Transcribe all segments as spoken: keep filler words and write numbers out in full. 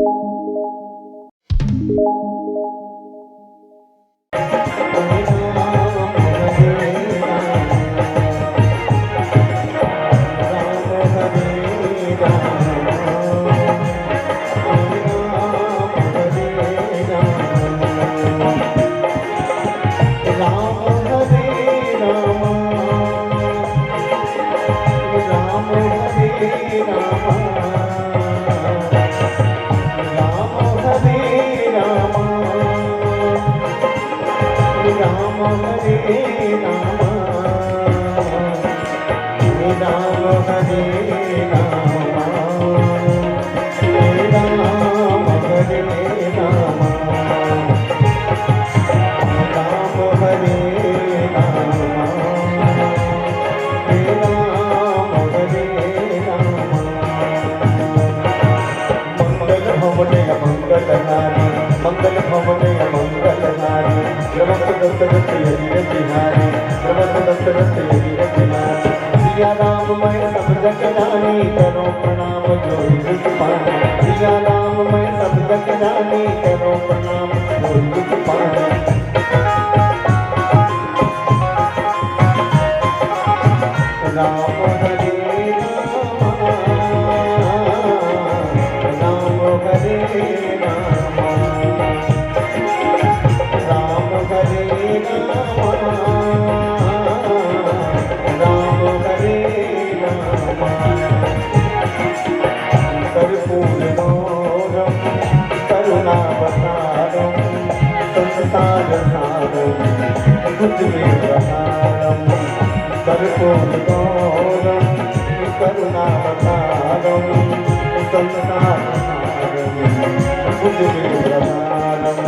राम हरे राम, राम हरे राम, राम हरे राम, राम हरे राम, राम हरे राम, राम हरे राम, राम हरे राम, राम हरे राम। मंगल भवन मंगल हारी, मंगल भवन मंगल हारी, जगत दशरथ यही बिहारी, जगत दशरथ यही बिहारी। सिया राम मैं सब जग जानी, करो प्रणाम जोरी जुग पानी। सिया राम मैं सब जग जानी, करो प्रणाम जोरी जुग पानी। राम हरे राम, राम हरे राम, राम हरे राम, राम हरे राम। कर्पूर गौरम करुणावतारम संसार सारम भुजगेन्द्रहारम। कर्पूर गौरम करुणावतारम संसार सारम भुजगेन्द्रहारम।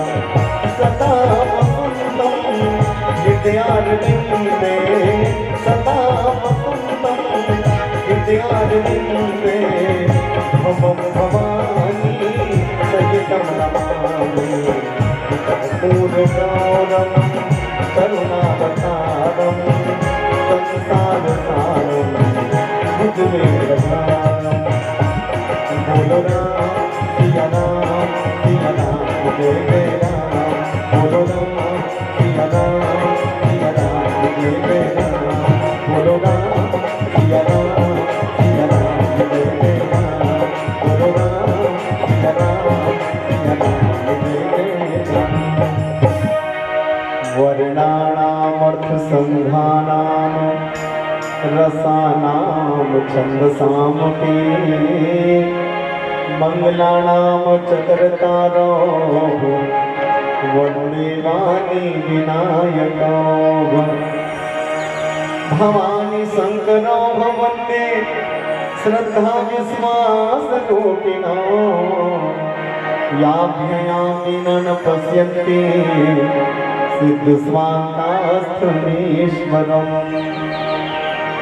सदा वसंतम हृदयारविंदे, सदा वसंतम हृदयारविंदे, भवम भवानी सहितं नमामि। कर्पूर गौरम करुणावतारम संसार सारम भुजगेन्द्रहारम। बोलो राम सिया राम, सिया राम जय जय राम। बोलो राम सिया राम, सिया राम जय जय राम। बोलो राम सिया राम, सिया राम जय जय राम। बोलो राम सिया राम, सिया राम जय जय राम। वर्णानामर्थसंघानां रसानां छन्दसामपि। मङ्गलानां च कर्तारौ वन्देवाणि विनायकौ। भवानि शङ्करौ वन्दे श्रद्धा विश्वास रूपिणो। याभ्ययामिनन पश्यन्ति सिद्ध स्वान्तास्थमीश्वरम्।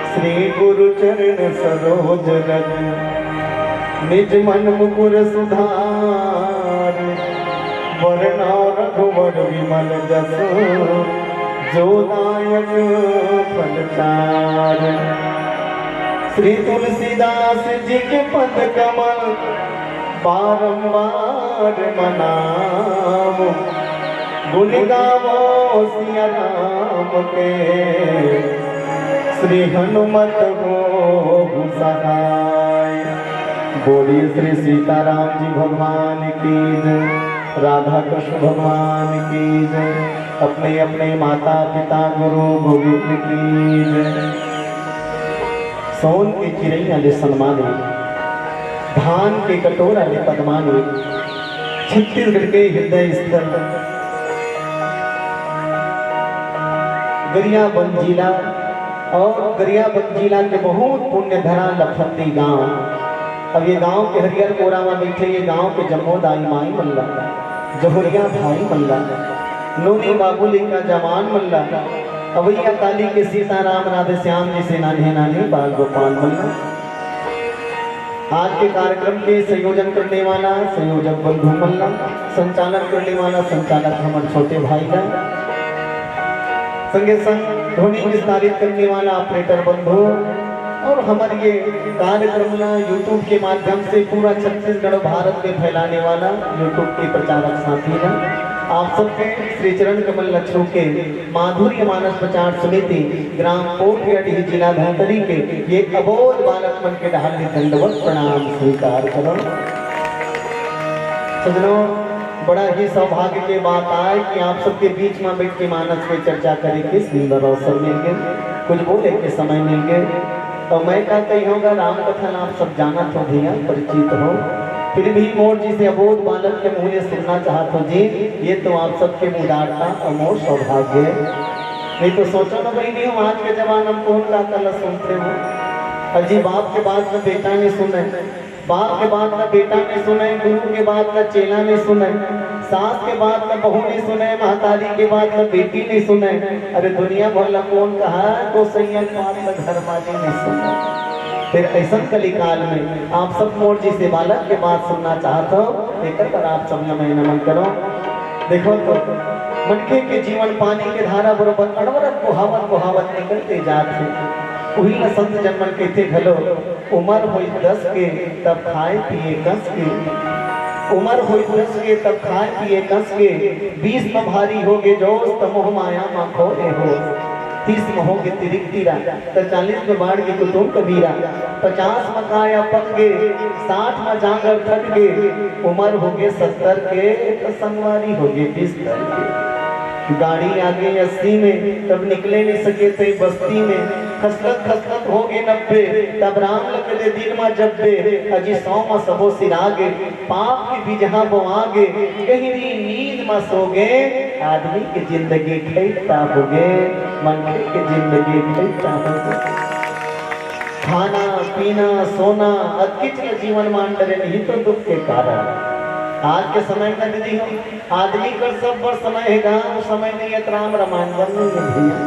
श्री गुरु चरण सरोज रज निज मन मुकुर सुधार। वरनौ रघुवर विमल जसु जो दायक फल चार। श्री तुलसीदास जी के पद कमल बारंबार मनावो। गुण गावो सिया राम के श्री हनुमत होहु सहाय। बोलिए श्री सीताराम जी भगवान की जय, राधा कृष्ण भगवान की जय, अपने अपने माता पिता गुरु गोविंद की जय। सोन के चिरैया ले सनमाने, धान के कटोरा ले पदमाने, छत्तीसगढ़ के हृदय स्थल गरियाबंद जिला और गरियाबंद जिला के बहुत पुण्य धरा लखनदी गांव। अब ये गांव के हरियर कोरा में बैठे ये गांव के जम्मो दाई माई मन ला, जहुरिया भाई मन ला, नोनी बाबू लेका जवान मन ला, अवैया काली के सीताराम राधे श्याम जी से नान्हे नान्हे बाल गोपाल मन ला। आज के कार्यक्रम के संयोजन करने वाला संयोजक बंधु मन ला, संचालन करने वाला संचालक हमर छोटे भाई ला, संगे संग ध्वनि विस्तारित करने वाला ऑपरेटर बंधु, और हमर ये कार्यक्रम ला YouTube के माध्यम से पूरा छत्तीसगढ़ अउ भारत में फैलाने वाला YouTube के प्रचारक साथी ला, आप सबके श्री चरण कमल ला छू के माधुर्य मानस प्रचार समिति, ग्राम कोटगढ़ी, जिला धमतरी के ये अबोध बालक मन के डहार ले दंडवत प्रणाम स्वीकार करव। सजनों, बड़ा ही सौभाग्य के बात आय कि आप सबके बीच में बैठ के मानस के चर्चा करे के सुंदर अवसर मिल गे, कुछ बोले के समय मिल गे। अउ मैं का कहिहूँ गा, राम कथा ला आप सब जानत हो भैया, परिचित हो, फिर भी मोर जइसे अबोध बालक के मुँह ले सुनना चाहत हो जी, ये तो आप सबके उदारता अउ मोर सौभाग्य हे। नहीं तो सोचो ना बहिनी हो, आज के जमाना में कौन का कला सुनथे हो। अजी, बाप के बात में बेटा नहीं सुने, बाप के बात ला बेटा नहीं सुने, गुरु के बात ला चेला नहीं सुने, सास के बात ला बहू नहीं सुने, महतारी के बात ला बेटी नहीं सुने। अरे, दुनिया भर ला कौन कहा, गोसैया के बात ला घर वाली नहीं सुने। फिर अइसन कलिकाल में आप सब मोर जइसे बालक के बात सुनना चाहत हो, एकर बर आप सब ला मैं नमन करव। देखो तो, मनखे के जीवन पानी के धारा बरोबर अनवरत बोहावत बोहावत निकलते जात हे। उही ला संत जन मन कहिथे घलो, उमर होई दस के, तब खाए पिए कस के। उमर होई दस के, तब खाए पिए कस के। बीस म भारी होगे जोस, त मोह माया म खोए हो। तीस म होगे तिरिक तीरा, त चालीस म बाढ़ गे कुटुम कबीरा। पचास म काया पक गे, साठ म जांगर थक गे। उमर होगे सत्तर के, त संगवारी होगे बिस्तर के। गाड़ी आगे अस्सी में, तब निकले नहीं सके थे बस्ती में। खसलत खसलत होगे नब्बे, तब राम लगे ले दिन मा जब्बे। अजी सौ मा सबो सिरागे, पाप के बीजहा बोआगे। गहिरी नींद मा सोगे, आदमी के जिंदगी खैता होगे, मनखे के जिंदगी खैता होगे। खाना पीना सोना, अतकिच के जीवन मान डरे नहीं तो दुख के कारण। आज के समय में दीदी हो, आदमी कर सब बर समय हे गा, वो समय नहीं हे त राम रामायण बर नहीं हे भैया।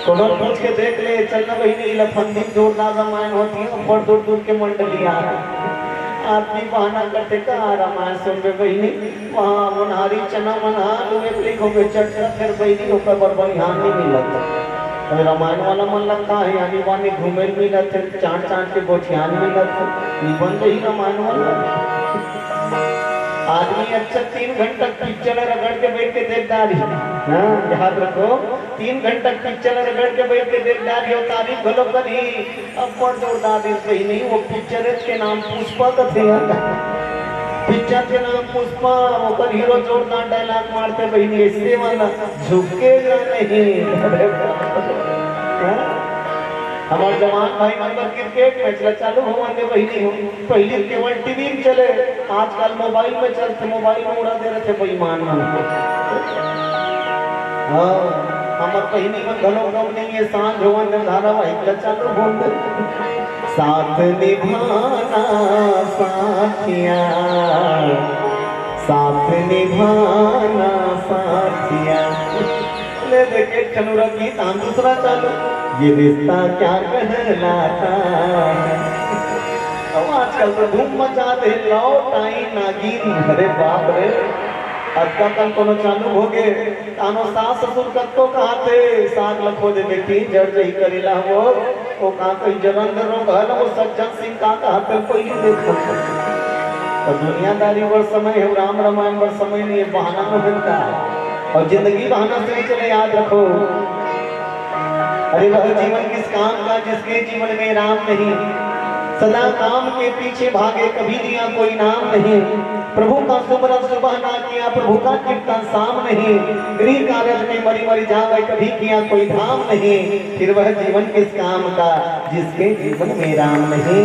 कोनो पूछ के देख ले, चल ना बहिनी, इला फंदी जोरदार रामायण होथे, बड़ दूर दूर के मंडली आ। आदमी बहाना करथे का, रामायण सुनबे बहिनी, वहाँ ओन्हारी चना मन हा, आलू एक लिख होगे चटका, फिर बहिनी ओकर बर बनिहान नहीं मिलत। अरे रामायण वाला मन लगता है, यानी वानी घूमे मिलत है, चाट चाट के गोठियान मिलत है, निबंध ही रामायण वाला। आदमी अच्छा तीन घंटा पिक्चर रगड़ के बैठ के देख डारी। हाँ, याद रखो, तीन घंटा पिक्चर रगड़ के बैठ के देख डारी हो, तारीफ घलो करी। अब पर जोरदार देख रही नहीं, वो पिक्चर के नाम पुष्पा कथे यार। पिक्चर के नाम पुष्पा, ओकर हीरो जोरदार डायलॉग मारथे बहिनी, ऐसे वाला झुकेगा नहीं। अरे बाप रे। हाँ? हमर जवान भाई मन बर क्रिकेट मैच ला चालू होवन दे बहिनी हो। पहिली केवल टीवी में चले, आजकल मोबाइल में चलथे, मोबाइल में उड़ा दे रथे बेईमान मन। हाँ, हमर बहिनी मन घलो कम नहीं हे, सांझ होवन दे धारावाहिक ला चालू होवन दे। साथ निभाना साथिया, साथ निभाना साथिया। ले देखे खनुरा गीत हम दूसरा चालू, ये रिश्ता क्या कहलाता है। अब आजकल तो धूम मचा दे लौटाई नागिन। अरे बाप रे, अतका कन कोनो चालू होगे, तानो सास ससुर कतको कहाथे, साग लखो दे बेटी, जड़ जही करेला वो, वो कहा कहीं जलंधर रो घर, वो सज्जन सिंह का कहाथे, कोई नहीं देखा। तो दुनियादारी बर समय हे, राम रामायण बर समय नहीं हे, बहाना में मिलता है। और जिंदगी बहाना से नहीं चले, याद रखो। अरे वह जीवन किस काम का जिसके जीवन में राम नहीं, सदा काम के पीछे भागे, कभी दिया कोई नाम नहीं। प्रभु का सुमरन सुबह ना किया, प्रभु का कीर्तन शाम नहीं। गृह कारज में मरी मरी जावे, कभी किया कोई धाम नहीं। फिर वह जीवन किस काम का जिसके जीवन में राम नहीं,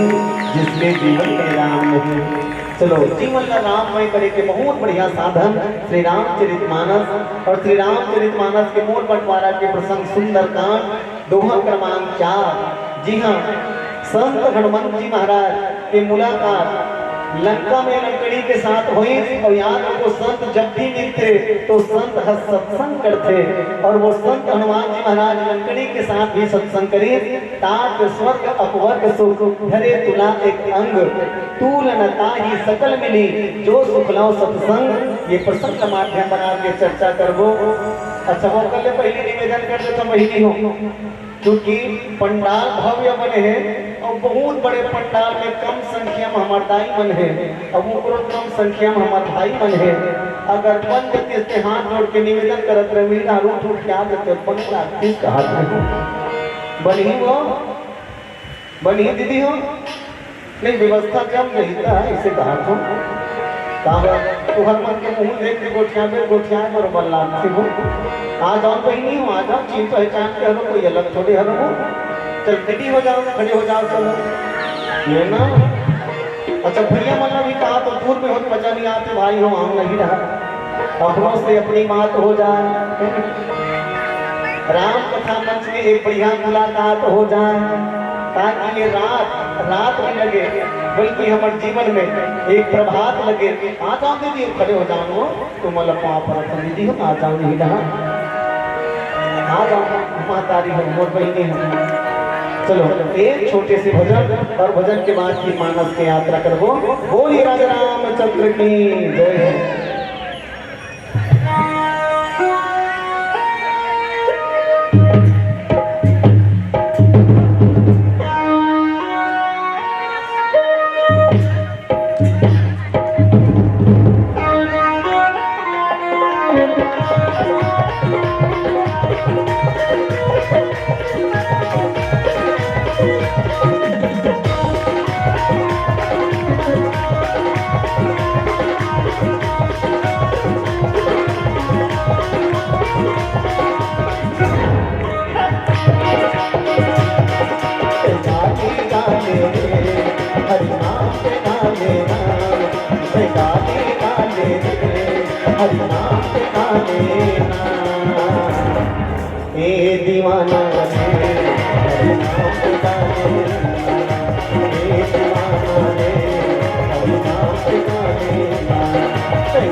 जिसके जीवन में राम नहीं। चलो, जीवन ला राममय करे के बहुत बढ़िया साधन श्री रामचरित मानस और श्री रामचरित मानस के मूल बंटवारा के प्रसंग सुंदरकांड दोहा क्रमांक चार। जी हाँ, संत हनुमंत जी महाराज के मुलाकात लंका में लंकड़ी के साथ होइस और याद रखो, संत जब भी मिलथे तो संत ह सत्संग करथे और वो संत हनुमान जी महाराज लंकड़ी के साथ भी सत्संग करिस। तात स्वर्ग अपवर्ग सुख, धरे तुला एक अंग, तूल न ताहि सकल मिली, जो सुख लव सत्संग। ये प्रसंग का माध्यम बना के चर्चा करबो। अच्छा, वो कर ले, पहली निवेदन कर देता बहिनी हो। चूंकि पंडाल भव्य बने हे और बहुत बड़े पंडाल में कम संख्या में हमर दाई मन हे, अब ओकरो कम संख्या में हमर भाई मन हे। अगर बन जतिस ते हाथ जोड़ के निवेदन करत रहे, मीरा रूप रूप के आ जते, बने लागतिस कहा थे। बनही वो, बनही दीदी हो, नहीं, व्यवस्था जम रही था, इसे कहा तो। काबर तुहर मन के मुंह देख के गोठिया में, गोठिया बरोबर लागथे हो। आ जाओ बहिनी हो, आ जाओ, चीन पहचान के हरो, कोई अलग थोड़े हरो हो। चल, खड़ी हो जाओ, खड़े हो जाओ, चलो। ये ना। अच्छा, भैया मन भी कहा तो दूर में हो, मजा नहीं आते भाई हो, हम नहीं रहा। अपनों से अपनी बात हो जाए, राम कथा मंच में एक बढ़िया मुलाकात हो जाए, ताकि ये रात, रात भी लगे, बल्कि हमारे जीवन में एक प्रभात लगे। आ जाओ दीदी, खड़े हो जाओ, तुम अलग पाँव पर रखो दीदी, हम आ जाओ नहीं रहा, आ जाओ, माता री हो, मोर बहिनी हो। चलो, एक छोटे से भजन और भजन के बाद की मानस के यात्रा करबो। बोलिए राजा रामचंद्र की जय। ए दीवाना रे, हरि नाम गाने, ए दीवाना रे, हरि नाम गाने,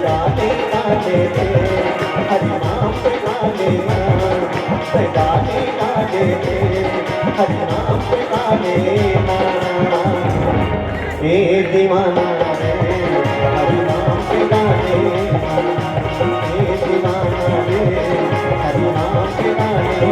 गाने, गाने रे, हरि नाम गाने, गाने, गाने रे, हरि नाम गाने। ए दीवाना रे, हरि नाम के गाने। ए दीवाना रे, हरि नाम के गाने।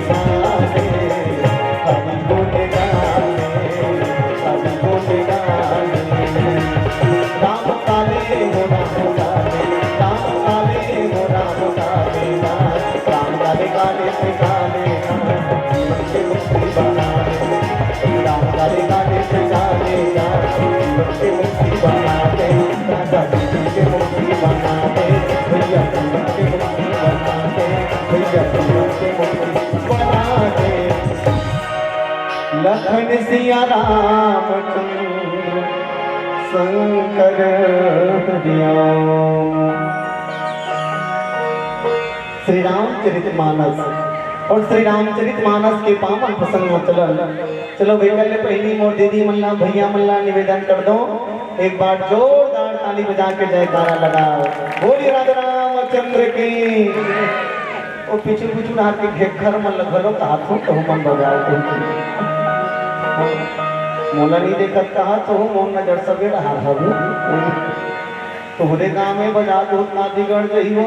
काले, हरि बोल काले, हरि बोल काले। राम काले हो राम काले, राम काले हो राम काले, राम काले काले से काले, जीवन से मुक्ति बना दे। राम काले काले से काले, जीवन से मुक्ति बना दे। राजा जी से मुक्ति बना दे, भैया जीवन से मुक्ति बना दे, भैया जीवन से मुक्ति बना दे। लखन सिया रामचंद्र शंकर श्री रामचरित मानस और श्री रामचरित मानस के पावन प्रसंग में चलल। चलो भैया, ले पहली मोर दीदी मन ला, भैया मन ला निवेदन कर दो, एक बार जोरदार ताली बजा के जयकारा लगाओ। बोलिए राजा रामचंद्र की। ओ पीछू पीछू ना के घेखर मन ल घलो कहा थो, तो मन बजाओ। मोला नहीं देखत कहा तो मोर नजर सबे डहार हवे। तोहरे गाँव में बजा दो, तादीगढ़ जइबो।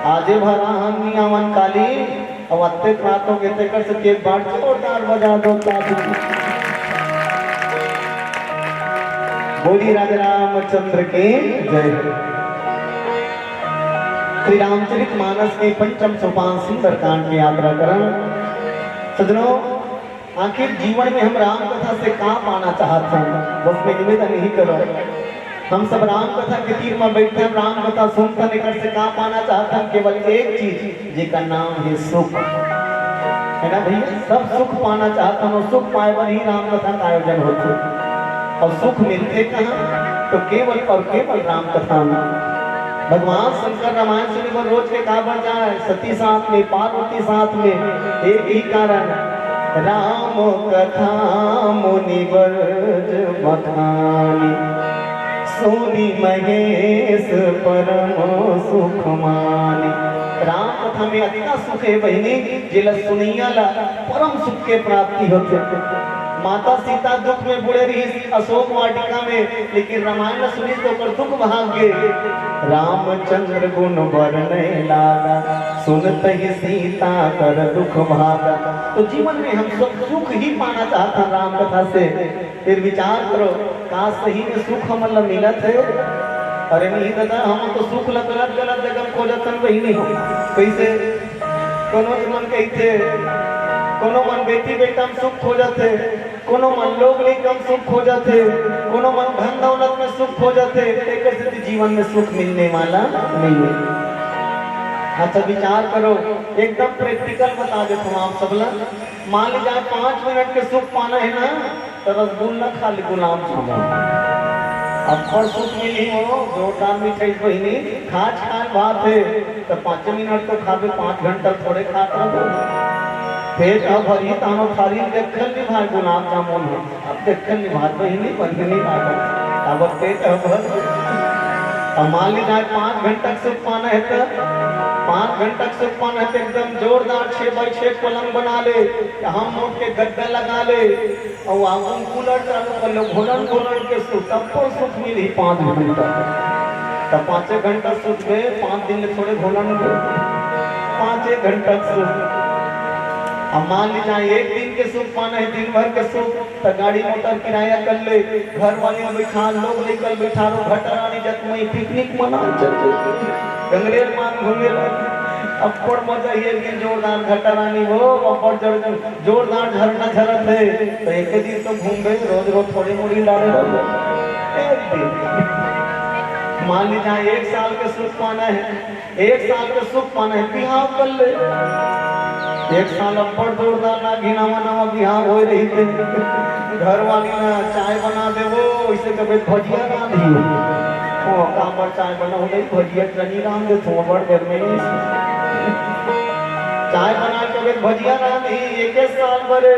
आजे भरा हम नी आवन काली, अब अत्ते रात हो गए, तेकर से एक बार जोरदार बजा दो तादी। बोली राजा रामचंद्र के जय। श्री रामचरित मानस के पंचम सोपान सुंदरकांड की यात्रा करन। सजनों, आखिर जीवन में हम राम कथा से का पाना चाहत हन? बस मैं निवेदन यही करब, हम सब राम कथा के तीर में बैठे हैं, राम कथा सुनथन, एकर से का पाना चाहत हन? केवल एक चीज, जेकर नाम है सुख, है ना भैया? सब सुख पाना चाहत हन और सुख पाए बर ही राम कथा का आयोजन होथे। और सुख मिलथे कहाँ? तो केवल और केवल राम कथा में। भगवान शंकर रामायण सुने बर रोज के काबर जाए? सती साथ में, पार्वती साथ में, एक ही कारण, राम कथा मुनि ब्रज बखानी, सुनि महेश परम सुख मानी। राम कथा में अतना सुख है बहिनी, जेला सुनइया ला परम सुख के प्राप्ति होथे। माता सीता दुख में बुड़े रहिस अशोक वाटिका में, लेकिन रामायण ला सुनिस तो ओकर दुख भाग गे। रामचंद्र गुण बरनय लागा, सुनत ही सीता कर दुख भागा। तो जीवन में हम सब सुख ही पाना चाहत हन राम कथा से। फिर विचार करो, का सही में सुख हमन ला मिलत हे? अरे नहीं दादा, हम तो सुख ला गलत गलत जगह खोजत हन बहिनी। कैसे? कोनो मन कहिथे, कोनो मन बेटी बेटा में सुख खोजत हे, कोनो मन लोग लइका में सुख खोजत हे, कोनो मन धन दौलत में सुख खोजत हे, एकर सेती जीवन में सुख मिलने वाला नहीं है। अच्छा विचार करो, एकदम practical बता देथों आप सबला। मान ली जाए पाँच मिनट के सुख पाना है ना, तो रसगुल्ला खा ले, गुलाब जामुन, अब्बड़ सुख मिली हो, जोरदार मिठाई बहिनी। खाच खान भात है, तो पाँचे मिनट तो खाबे, पाँच घंटा थोड़े खात रहो। पेट ह भरही तानो थारी में देखल नहीं भाई गुलाब जामुन है, अब देखल नहीं भाई बहिनी बन नहीं लागत, अब पेट ह भर। अब मान ली जाए पाँच घंटा के सुख पाना है तो, पाँच घंटा के सुख पाना है तो एकदम जोरदार छः बाई छः पलंग बना ले, या हम मोट के गद्दा लगा ले, अउ आगू में कूलर चालू कर लो, घोलन घोलन के सुत, तब पर सुख मिली पाँच घंटा। तब पाँचे घंटा सुत गए, पाँच दिन ले थोड़े घोलन के, पाँचे घंटा के सुत। अब मान ली जाए एक दिन के सुख पाना है, दिन भर के सुख, तो गाड़ी मोटर किराया कर ले, घर वाले बैठा, लोग लेकर बैठा रो, घटर आने जत में पिकनिक मना चल चल, गंगरेल मान घूमे ला। अब्बड़ मजा ही, एक दिन जोरदार घटा रानी हो, अब्बड़ जोर-, जोरदार झरना झरत हे, तो एक दिन तो घूमबे, रोज रोज थोड़ी मुड़ी डारे। एक दिन, मान लीजिए, एक साल के सुख पाना हे, एक साल के सुख पाना हे, बिहाव कर ले। एक साल अब्बड़ जोरदार लागी, नवा नवा बिहाव होए रहिथे, घर वाली ना चाय बना देबो, इसे कबे भजिया रांधी हो, काबर चाय बनाहूं नहीं, भजिया चनी रांध देथों, अब्बड़ गर्मी। चाय बना के कबे भजिया रांधी, एक साल भरे,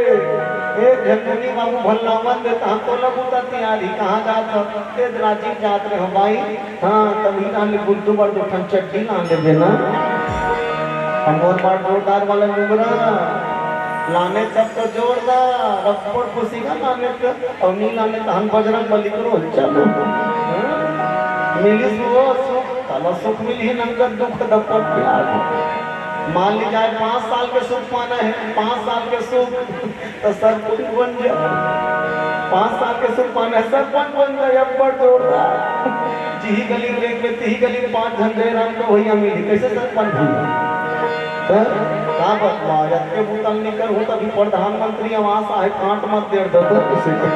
ए झंगुनी बाबू भल्ला मन दे, तहां तोला बूता तियारी, कहां जात हस? ए रांची जात रहे हो भाई। हां, तब ही लान ले, गुड्डू बर दो ठन चड्डी लान लेबे ना। अउ मोर बर जोरदार वाला लुगरा लाने, तब तो जोरदार, अब्बड़ खुशी का लाने तो, अउ नी लाने तहन बजरंग बली करो, चलो। हां? मिलिस वो सुख, काला सुख मिलही, नंगत दुख दपक प्यार। मान ली जाए, पांच साल के सुख पाना हे, पांच साल के सुख, तो सरपंच बन जा। पांच साल के सुख पाना हे, सरपंच बन जा, अब्बड़ जोरदार। जिही गली में देख ले, तिही गली में पांच झन जयराम के भैया मिली, कैसे सरपंच हुई? तो का बतवा, जब के बुतल निकर हो, तभी प्रधानमंत्री आवास आए, कांट मत दे, दे, दे, किसी को।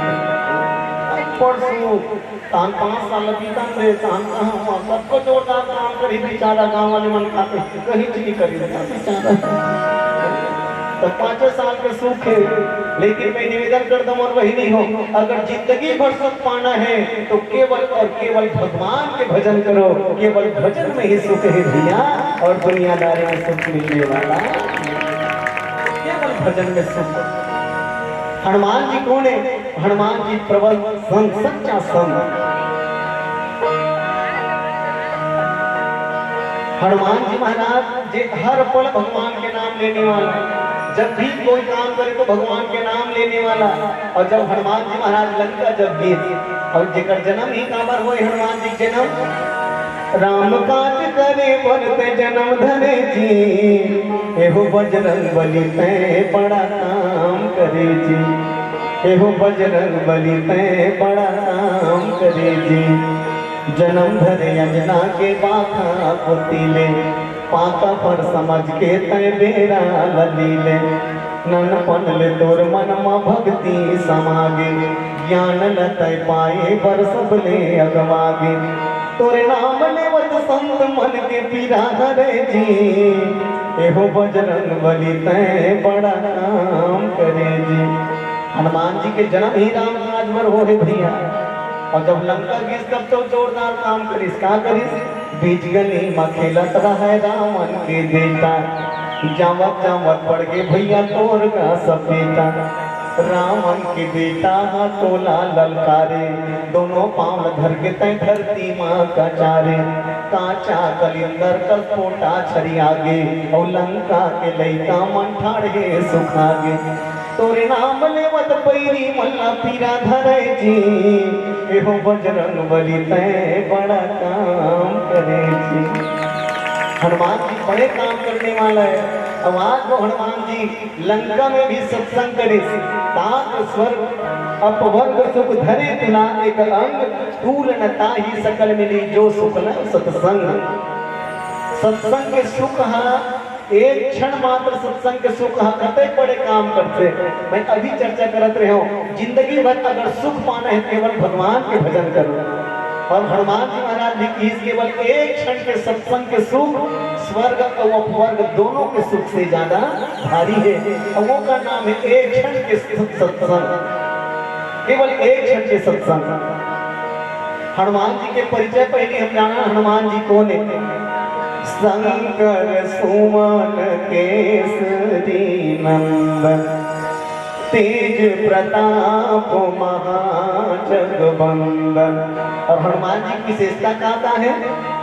अब्बड़ सुख। तहन पांच साल बीतन दे, तहन कहां हुआ, सबको जोरदार काम करी, बेचारा गांव वाले मन खाते कहीं चीज करी बेचारा। तो पांचे साल के सुख हे, लेकिन मैं निवेदन कर दो मोर बहिनी हो, अगर जिंदगी भर सुख पाना हे, तो केवल और केवल भगवान के भजन करो, केवल भजन में ही सुख हे भैया, और दुनियादारी में सुख मिलने वाला, केवल भजन में सुख। हनुमान जी कोन हे? हनुमान जी प्रबल संत, सच्चा संत। हनुमान जी महाराज जे हर पल भगवान के नाम लेने वाला, जब भी कोई काम करे तो भगवान के नाम लेने वाला। और जब हनुमान जी महाराज लंका जब गिस, और जेकर जन्म ही काबर होए हनुमान जी के जन्म, राम काज करे बर ते जन्म धरे जी, एहो बजरंग बली ते बड़ा काम करे जी, एहो बजरंग बली ते बड़ा काम करे जी। जन्म धरे अंजना के बाखा कोती ले, पाता पर समझ के तै बेरा ल ली ले। ननपन ले तोर मन म भक्ति समागे, ज्ञान ल तै पाए बर सबले अगवागे। तोरे नाम लेवत संत मन के पीरा हरे जी, एहो बजरंग बली तै बड़ा काम करे जी। हनुमान जी के जन्म ही राम काज बर हो रे भैया। और जब लंका गिस तब तो जोरदार काम करिस। का करिस? बीच गली म खेलत रहय रावण के बेटा, जावत जावत पड़ गे भैया तोर का सब बेटा। रावण के बेटा ह तोला ललकारे, दोनों पांव ल धर के तै धरती म कचारे। कांचा कलिंदर कस पोटा छरिया गे, अउ लंका के लइका मन ठाढ़े सुखा गे। तोरे नाम लेवत पैरी मन ला पीरा धरे जी, एहो बजरंग बली तै बड़ा काम करे जी। हनुमान जी बड़े काम करने वाला है। अब आज वो हनुमान जी लंका में भी सत्संग करे, तात स्वर्ग अपवर्ग सुख धरे तुला एक अंग, तूल न ताही सकल मिली जो सुख न सत्संग। सत्संग के सुख हा एक क्षण मात्र सत्संग के सुख ह कतक बड़े काम करथे। मैं अभी चर्चा करत रहे हूं, जिंदगी भर अगर सुख पाना है, केवल भगवान के भजन करो। और हनुमान जी महाराज भी किहिस, केवल एक क्षण के सत्संग के सुख स्वर्ग अउ अपवर्ग दोनों के सुख से ज्यादा भारी है। और वो का नाम है एक क्षण के सत-, सत्संग, केवल एक क्षण के सत्संग। हनुमान जी के परिचय पहले हम जाना, हनुमान जी कौन है? शंकर सुवन केसरी नंदन, तेज प्रताप महाजगबंदन। और हनुमान जी की विशेषता का, का है?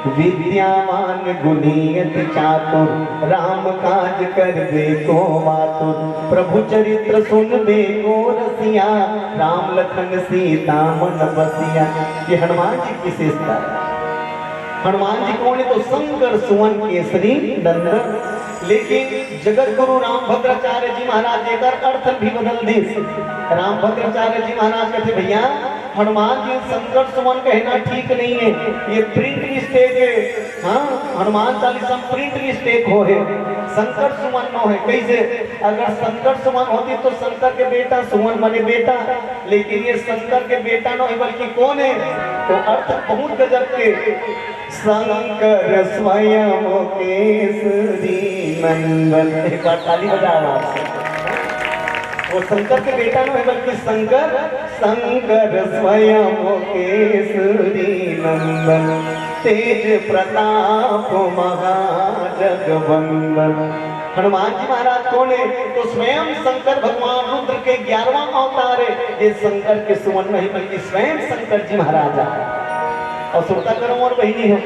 विद्यावान गुणी अति चातुर, राम काज करबे को आतुर। प्रभु चरित्र सुनबे को रसिया, राम लखन सीता मन बसिया। ये हनुमान जी की विशेषता है। हनुमान जी कौन है? तो शंकर सुवन केसरी नंदन। लेकिन जगत गुरु राम भद्राचार्य जी महाराज एकर अर्थ भी बदल दिस। राम भद्राचार्य जी महाराज कहते, भैया, हनुमान जी शंकर सुमन कहना ठीक नहीं है, ये प्रिंट मिस्टेक है। हाँ, हनुमान चालीसा में प्रिंट मिस्टेक हो है, शंकर सुमन नो है। कैसे? अगर शंकर सुमन होती तो शंकर के बेटा, सुमन माने बेटा, लेकिन ये शंकर के बेटा नो है, बल्कि कौन है? तो अर्थ बहुत गजब के, शंकर स्वयं केसरी नंदन। एक बार ताली बजाओ आप। वो शंकर के बेटा नो है, बल्कि शंकर, शंकर स्वयं केसरी नंदन, तेज प्रताप महाजगवंदन। हनुमान जी महाराज कौन है? तो स्वयं शंकर भगवान रुद्र के ग्यारहवाँ अवतार है। ये शंकर के सुमन नहीं, बल्कि स्वयं शंकर जी महाराज है। अउ सुरता करो मोर बहिनी हो,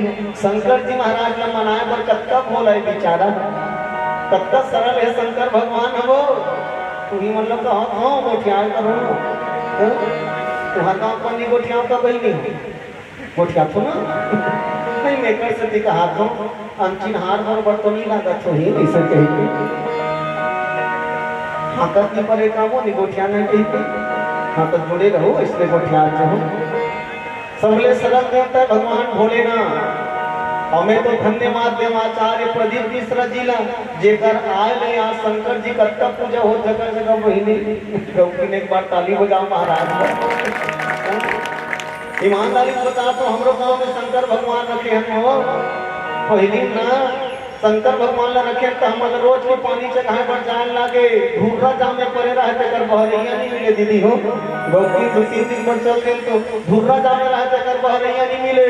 शंकर जी महाराज ला मनाए बर कतका भोला हे बिचारा, कतका सरल हे शंकर भगवान हो। तुही मन ला कहत हो, गोठियाए करो। हाँ? तुहार गाँव पानी गोठियाओ का बहिनी? गोठियाथो ना? नहीं, मैं कर सकती कहा तो, अनचिन्हार बर बर तो नहीं लागत हो ही, ऐसे कही के। हाँ, कत नहीं परे का वो नहीं गोठियाना कही के। हाँ, तो जुड़े रहो, इसलिए गोठियात जो हो। सबले सरल देवता भगवान भोलेनाथ। अउ मैं तो धन्यवाद देव आचार्य प्रदीप मिश्रा जी ला, जेकर आय ले आज शंकर जी कतका पूजा हो जगह जगह बहिनी। गौकी ने एक बार ताली बजाओ महाराज बर। ईमानदारी से बता तो हमरो गांव में शंकर भगवान रखे हन हो। पहिली ना शंकर भगवान ला रखे हन त हमन रोज के पानी चढ़ाए बर जाए लागे। धुर्रा जाम में परे रहे तेकर बहरैया नहीं मिले दीदी हो। गौकी दो तीन दिन पर चल गए तो धुर्रा जाम में रहे तेकर बहरैया नहीं मिले।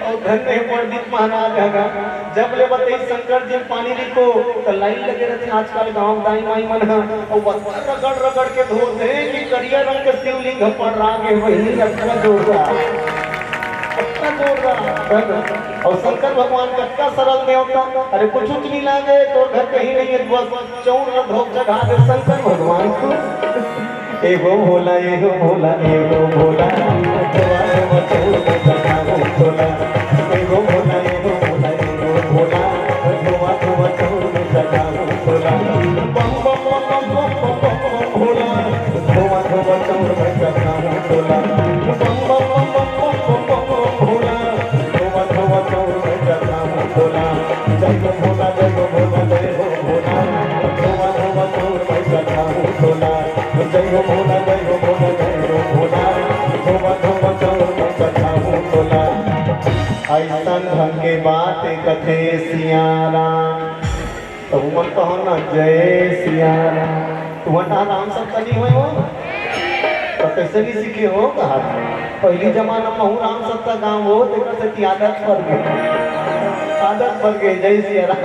अउ धन्य हे पंडित महाराज ह गा, जब ले बतई शंकर जी पानी लिको, त लाइन लगे रथे आजकल गांव दाई माई मन ह, अउ बत्ता रगड़ रगड़ के धोत हे कि करिया रंग के शिवलिंग ह पड़रा गे, वही अतना जोरदार, अतना जोरदार। अउ शंकर भगवान कतका सरल देवता, अरे कुछ नहीं लागे, तोर घर कहीं नहीं है, बस चौर ल धोक चढ़ा दे शंकर भगवान को। एगो भोला, एगो भोला, एगो भोला, धोवा धोवा चौर में चढ़ाओ भोला। एगो भोला, एगो भोला, एगो भोला, धोवा धोवा चौर में चढ़ाओ भोला। बम बम बम बम बम बम बम बम भोला, धोवा धोवा चौर में चढ़ाओ भोला। बम बम बम बम बम बम बम बम भोला, धोवा धोवा चौर में चढ़ाओ भोला। जय हो भोला, जय हो भोला, जय हो भोला, धोवा धोवा चौर में चढ़ाओ भोला। जय हो भोला, जय हो भोला, जय हो भोला, धोवा धोवा चौर में चढ़ाओ भोला। ऐसन ढंग के बात कथे सिया राम। त उमन कहो ना, जय सिया राम। तुमन ना राम सत्ता नहीं होय हो? त कैसे नहीं सीखे हो कहा? पहिली जमाना में हूँ राम सत्ता गाँव हो, तेकर सेती आदत पड़ गे। आदत पड़ गे, जय सिया राम।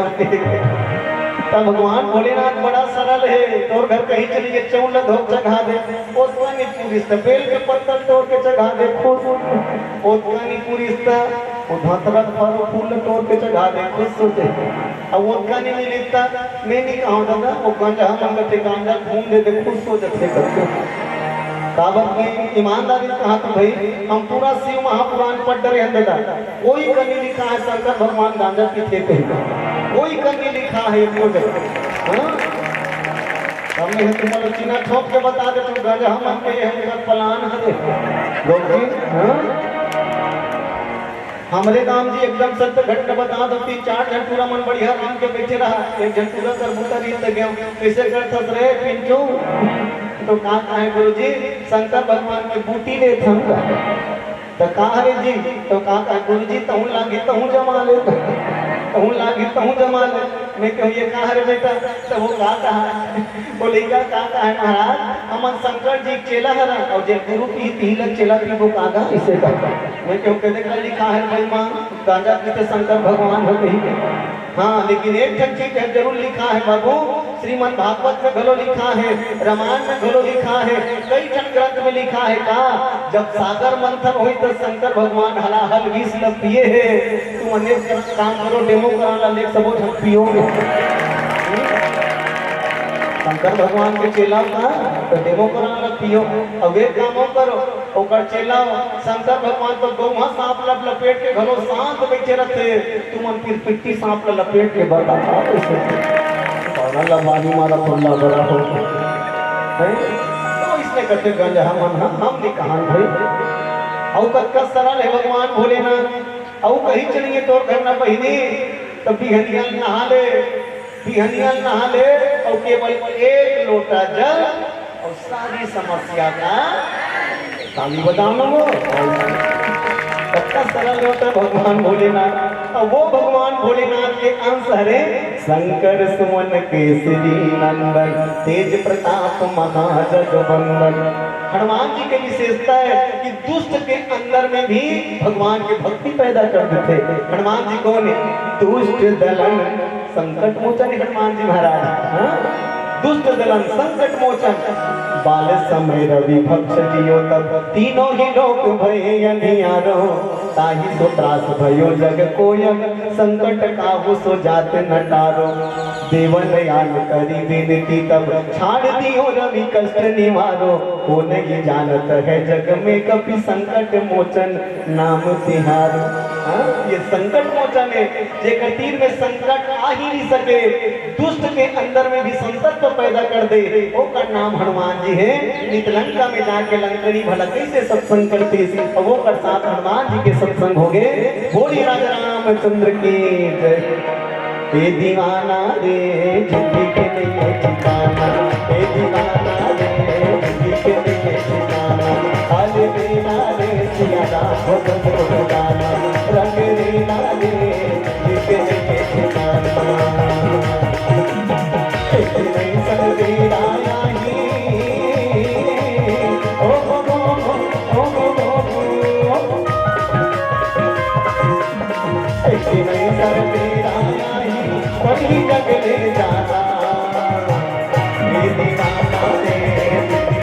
त भगवान भोलेनाथ बड़ा सरल हे, तोर घर कहीं चली गे, चौर ल धोक चढ़ा दे, ओतका नहीं पूरिस त बेल के पत्ता तोड़ के चढ़ा दे, खुश। ओतका नहीं पूरिस त वो धतरा फल फूल तोड़ के चढ़ा दे, खुश हो जाए। अब ओतका नहीं मिलिस त मैं नहीं कहूँ दादा, वो गांजा हमन कथे गांजा घूम दे दे, खुश हो जाते करके। काबर की ईमानदारी से कहा तो भाई, हम पूरा शिव महापुराण पढ़ डरे हैं दादा, कोई कहीं लिखा है शंकर भगवान गांजा पीते थे, कोई कहीं लिखा है एको जगह। हाँ? हमने है तुम्हारा चीना ठोक के बता दे, तुम गांजा हम के हम का प्लान है। लोग जी, हाँ? हमरे राम जी एकदम सत्य घटना बता दो, तीन चार झन टूरा मन बढ़िया राम के बैठे रहा, एक झन टूरा कर बूता रीत गया, कैसे करथस रे पिंटू? तो का कहे गुरुजी, शंकर भगवान के बूटी लेत हम का। तो का हरे जी, तो का कहे गुरुजी, तहूँ लागी तहूँ जमा ले, तहूँ लागी तहूँ जमा ले। मैं कहूँ ये का हरे बेटा, तो वो का कहा, बोले का का कहे महाराज, हमन शंकर जी के चेला हरन, और जे गुरु पी पी लग चेला पीबो का गा, इसे का। मैं कहूँ कहते कर लिखा है भाई माँ, गांजा पीते शंकर भगवान हो कही। हाँ, लेकिन एक ठन चीज है, जरूर लिखा है बाबू, श्रीमद् भागवत में घलो लिखा है, रामायण में घलो लिखा है, कई ठन ग्रंथ में लिखा है का, जब सागर मंथन होई तो शंकर भगवान हलाहल विष ल पिए हे। तुम अनेक काम करो, डेमो करा ला, लेक सबो झन पियोगे। शंकर भगवान के चेला का तो डेमो करा ला पियो। अब एक काम और करो, ओकर चेला शंकर भगवान तो गौहा सांप ल लपेट के घलो शांत बैठे रहते, तुमन फिर पिट्टी सांप ल लपेट के बता कैसे? पागल ला बानी मारा फुल्ला बड़ा हो। हैं? तो इसने कहते गंज हम, हम, हम नहीं कहान भाई। अउ कतका सरल हे भगवान भोलेनाथ। अउ कहीं चलिए तोर घर न बहिनी, त बिहनिया नहा ले, बिहनिया नहा ले, अउ केवल एक लोटा जल अउ सारी समस्या का, ताली बजाओ ना वो। कतका सरल होता भगवान भोलेनाथ। अब वो भगवान भोलेनाथ के अंश हरे शंकर सुवन केसरी नंदन, तेज प्रताप महाजगवंदन। हनुमान जी के विशेषता है कि दुष्ट के अंदर में भी भगवान के भक्ति पैदा कर देथे। हनुमान जी कौन है? दुष्ट दलन संकट मोचन हनुमान जी महाराज। हाँ? दुष्ट दलन संकट मोचन, बाल समय रवि भक्ष जियो तब, तीनों ही लोक भये अंधियारो, ताहि सो त्रास भयो जग कोयक, संकट काहू सो जात न टारो। देवन आन करी बिनती तब, छाड़ दियो रवि कष्ट निवारो। को नहीं जानत है जग में कपि संकट मोचन नाम तिहारो। हाँ, ये संकट मोचन है, जेकर तीर में संकट आ ही नहीं सके, दुष्ट के अंदर में भी संतत्व पैदा कर दे, ओकर नाम हनुमान जी है। नित लंका में जाके लंकनी भला कैसे सत्संग करतीस, अब ओकर साथ हनुमान जी के सत्संग हो गए। बोलिए राजा रामचंद्र की जय। ए दीवाना रे, जिंदगी के नहीं है ठिकाना। ए दीवाना रे, जिंदगी के नहीं है ठिकाना। हाल बेला रे, सिया राम भगत को गाना। रंग रेला रे, जिंदगी के नहीं है ठिकाना। एक नहीं सर बेला आई। ओ हो हो हो, ओ हो हो हो। एक नहीं सर बेला आई, वही जग ले जाना। ये दीवाना रे,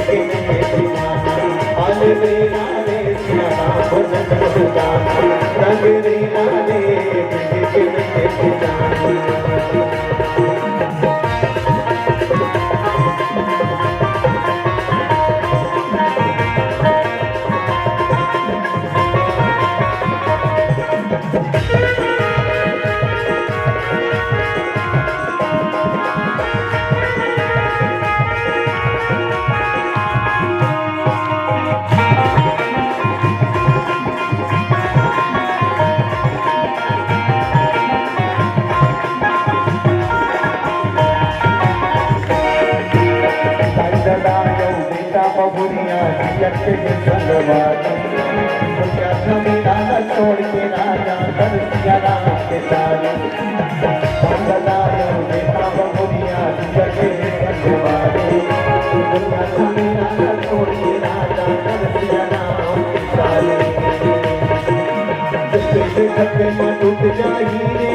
ये दीवाना। हाल बेला रे, सिया राम भजन को गाना। रंग रेला रे, ये दीवाना। संग राजा जिया के संगवारी। दुनिया जमीना न छोड़ के राजा कर सिया राम के सारी। संग राजा जिया के संगवारी। दुनिया जमीना न छोड़ के राजा कर सिया राम के सारी। जैसे खत्म टूट जाई रे।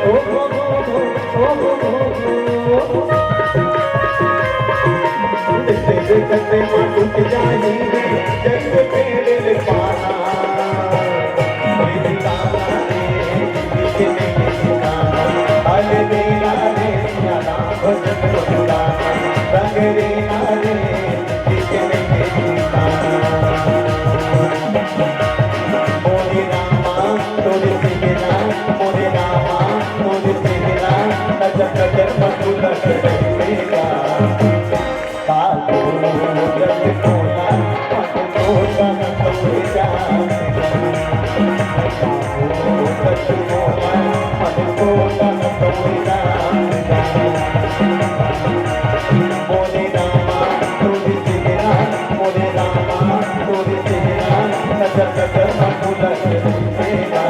ओ हो हो हो। मोरे रामा, तोरे चेहरा, मोरे रामा, तोरे चेहरा, नजर नजर मत भूला तेरा। बाबू जब बोला, मत बोला न तोरे जान। बाबू जब बोला, मत बोला न तोरे जान। मोरे रामा, तोरे चेहरा, मोरे रामा, तोरे चेहरा, नजर नजर मत भूला तेरा।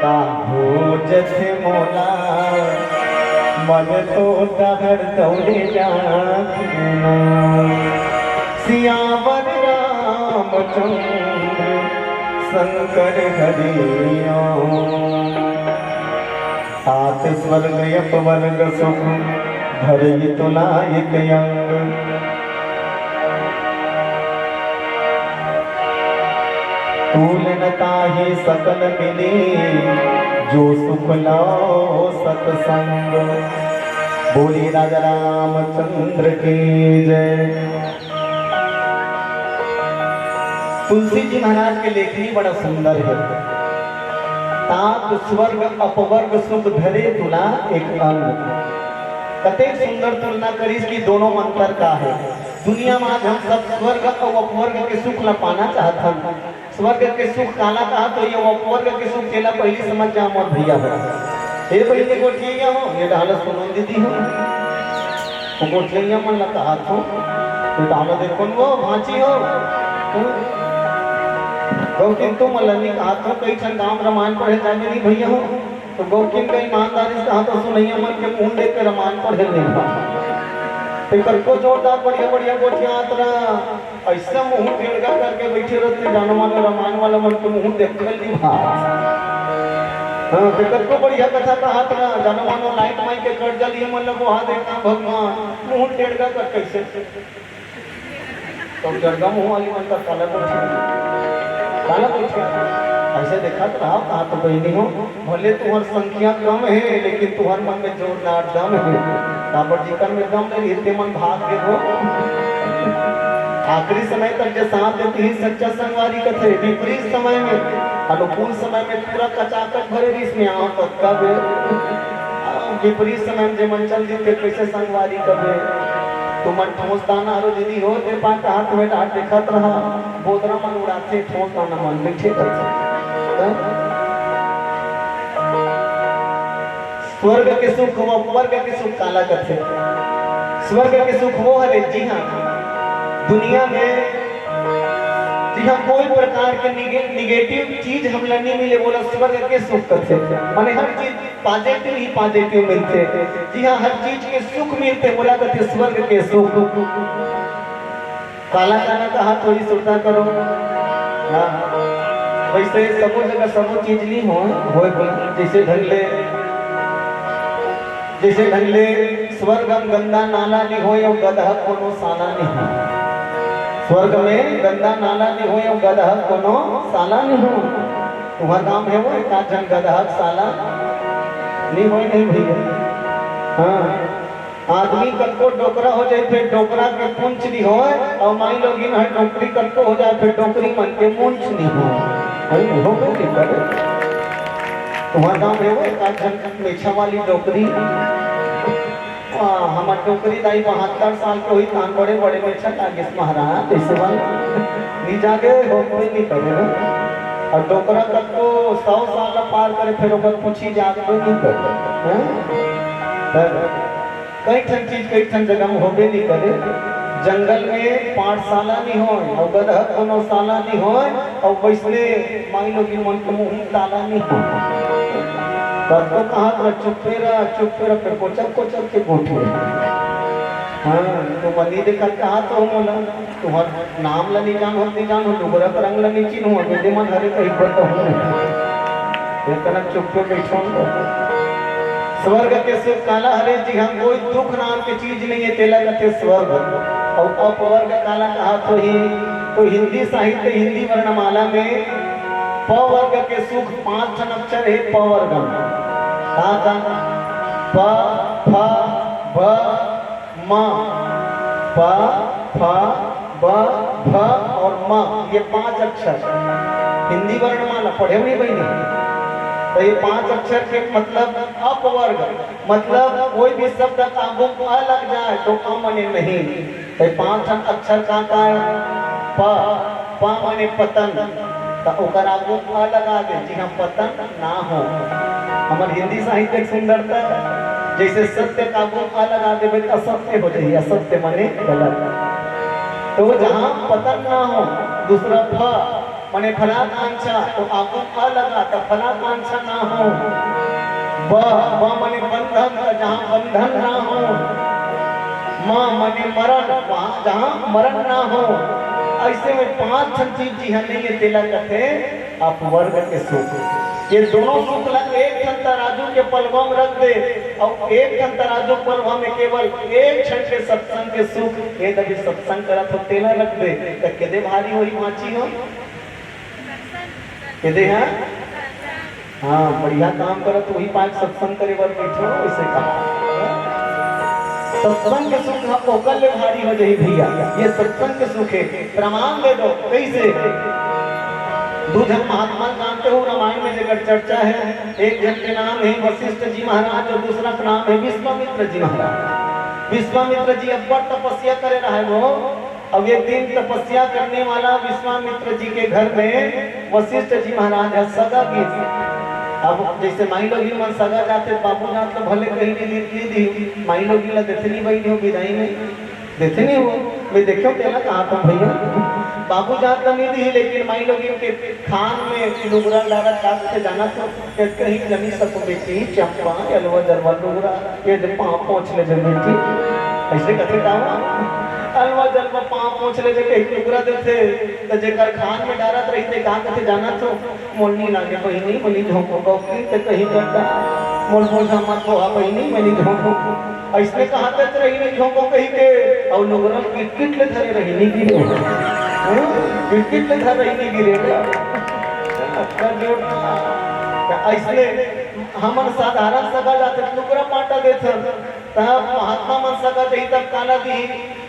का हो जथे मोला, मन तो डहर दौड़े जात ना। सियावर रामचंद्र शंकर हरि ओम। तात स्वर्ग अपवर्ग सुख धरई तुला एक अंग। तूल न ताहि सकल मिली जो सुख लो सतसंग। बोली राजा रामचंद्र की जय। तुलसी जी महाराज के लेखनी बड़ा सुंदर है। तात स्वर्ग अपवर्ग सुख धरे तुला एक अंग। कतेक सुंदर तुलना करिस कि दोनों म अंतर का है। दुनिया में आज हम सब स्वर्ग अउ अपवर्ग के सुख ला पाना चाहत हन। स्वर्ग के सुख काला कहा तो ये अपवर्ग के सुख तेला पहली समझ जा मोर भैया हो। हे बहिनी गोठिया हो, ये डाला सुनो दीदी हो। वो गोठिया मन ला कहा थो, ये डाला देखो वो भांची हो। हम्म? गौकिन तुम मन ला नहीं कहा थो, कई ठन गांव रामायण पढ़े जाबे नहीं भैया हो। तो गौकिन का ईमानदारी से कहा तो सुनैया मन के मुंह देख के रामायण पढ़े नहीं बा। ते कर को जोरदार बढ़िया बढ़िया गोठिया आत रहा। ऐसा मुंह टेढ़ा करके बैठे रहते, जानो मानो रामायण वाला मन के मुंह देख कर ली बात। हाँ, ते कतको बढ़िया कथा कहा था, जानो मानो लाइट माई के कट जली, मन लगो, "हाँ, देखा भगवान, मुंह टेढ़ा कर कैसे?" तो जड़गा मुंह वाली मन का काला बैठे, काला बैठे। ऐसे देखा तो रहा, कहा तो बहनी हो, भले तुहर संख्या कम हे, लेकिन तुहर मन में जोरदार दम हे। काबर जिकर में दम नहीं रहिथे, मन भाग गे हो। आखिरी समय तक जे साथ देती ही सच्चा संगवारी कथे, विपरीत समय में, अनुकूल समय में पूरा कचाकच भरे रहिस में आओ तो कब, विपरीत समय में जे मन चल जीते, कैसे संगवारी कबे। तुमन ठोस दाना रो दीदी हो, दे पाए हाथ में डांट देखत रहा, बोदरा मन उड़ाथे, ठोस दाना मन बैठे करथे। हैं? स्वर्ग के सुख वो, अपवर्ग के सुख काला कथे। स्वर्ग के सुख वो हरे, जी हाँ, दुनिया में जी हाँ, कोई प्रकार के निगे-, निगेटिव चीज हमला नहीं मिले, बोला स्वर्ग के सुख कथे। माने हर चीज पॉजिटिव ही पॉजिटिव मिलथे। जी हाँ, हर चीज के सुख मिलथे, बोला कथे स्वर्ग के सुख। काला काला कहा थोड़ी सुरता करो। हाँ, वैसे सबो जगह सबो चीज नहीं हो, होए बोला, जैसे ढंग ले, जैसे ढंग ले स्वर्ग म गंदा नाला नहीं होए अउ गदहा कोनो साला नहीं हो। स्वर्ग में गंदा नाला नहीं होए अउ गदहा कोनो साला नहीं हो। तुम्हार काम है वो एक आध झन गदहा साला नहीं होए, नहीं भैया। हाँ, आदमी कतको डोकरा हो जाए, फिर डोकरा के पूंछ नहीं होए, और माई लोगिन है डोकरी कतको हो जाए, फिर डोकरी मन के मूंछ नहीं होए। भाई, हो गए नहीं करे। तुम्हार काम है वो एक आध झन मेछा वाली डोकरी। आ, हमर डोकरी दाई बहत्तर साल के हुई, तान बड़े बड़े मेछा लागिस महाराज, ऐसे वाला। नहीं जागे, हो कोई नहीं करे ना। और डोकरा कतको सौ साल पार करे, फिर ओकर पूछी जात कोई नहीं करे। हैं? तब कई ठन चीज कई ठन जगह में होबे नहीं करे। जंगल में पाठशाला नहीं होय, अउ गदहा कोनो शाला नहीं होय, अउ वैसने माई लोगिन मन के मुंह में ताला नहीं होय। तब तो कहा था, "चुप्पे रह, चुप्पे रह," फिर कोचर कोचर के गोठिया। हाँ, तो मनी देखा कहा तो मोला। तुहर नाम ल नहीं जान हो, नहीं जान हो, डुबरा के रंग ल नहीं चिन्हू, अबे दे मन हरे कही बताऊं। इतना चुप के बैठो। स्वर्ग के सुख काला हरे जी, हम कोई दुख नाम के चीज नहीं है, तेला कथे स्वर्ग। और अपवर्ग काला कहा तो ही, तो हिंदी साहित्य, हिंदी वर्णमाला में प वर्ग के सुख पांच ठन अक्षर है, प वर्ग में। का का? प, फ, ब, म, प, फ, ब, भ और म, ये पांच अक्षर हिंदी वर्णमाला पढ़े हुए बहिनी। तो ये पांच अक्षर के मतलब अपवर्ग, मतलब कोई भी शब्द का आगू अ लग जाए तो अ मने नहीं। तो ये पांच ठन अक्षर का का है? प, प मने पतन, तो ओकर आगू अ लगा दे, जी हाँ, पतन ना हो। हमर हिंदी साहित्य के सुंदरता, जैसे सत्य का आगू अ लगा देबे त असत्य हो जाही, असत्य माने गलत। तो जहाँ पतन ना हो, दूसरा फ माने फलाकांक्षा, तो आगू अ लगा त फलाकांक्षा ना हो। ब, ब माने बंधन, त जहाँ बंधन ना हो। म माने मरण, वहाँ जहाँ मरण ना हो। ऐसे में पांच ठन चीज जिहाँ नहीं है, तेला कथे अपवर्ग के सुख। ये दोनों सुख ला एक ठन तराजू के पलवा में रख दे, और एक ठन तराजू पलवा में केवल एक क्षण के सत्संग के सुख, ये दबी सत्संग करत हो, तेला रख दे, त केदे भारी होही बाँची हो? केदे हैं? हाँ, बढ़िया काम करत, वही पाँच सत्संग करे बर बैठे हो, इसे कहा। सत्संग के सुख ह ओकर ले भारी हो जाही भैया। ये सत्संग के सुख है, प्रमाण दे दो। कैसे? दू झन महात्मा जानते हो, रामायण में जेकर चर्चा है, एक झन के नाम है वशिष्ठ जी महाराज और दूसरा का नाम है विश्वामित्र जी महाराज। विश्वामित्र जी अब्बड़ तपस्या करे रहे वो, अब एक दिन तपस्या करने वाला विश्वामित्र जी के घर में वशिष्ठ जी महाराज ह सगा गिस। अब जैसे माई लोगिन मन सगा जाथे, बाबू जात ल भले कहीं भी नी, नी दी, माई लोगिन ल देथे नी बहिनी हो, बिदाई में देथे नी हो। मैं देखो तेला कहा था भैया, बाबू जात ल नी दी, लेकिन माई लोगिन के खान में लुगरा डारत का कथे जाना तो, के कहीं जनी सको बेटी चंपा, अलवा जलवा लुगरा, ये जे पाँव पोंछ ले जे बेटी, ऐसे कथे का हुआ? अलवा जलवा पाँव पोंछ ले जे के लुगरा देथे, त जेकर खान में डारत रहिथे, का कथे जाना तो, "मोर नी लागे बहिनी, मैं नी झोंको," कौकी ते कहीं करता, "मोर बोझा मत ढोहा बहिनी, मैं नी झोंको।" ऐसने कहा तक रही नी झोंको कही के, और लुगरा किटकिट ले धरे रही नी गिरे। हम्म? किटकिट ले धरे रही नी गिरे। अतका जोर। त ऐसने हमन साधारण सगा जाथे, लुगरा पाटा देथन, तब महात्मा मन सगा जही तब काला दी,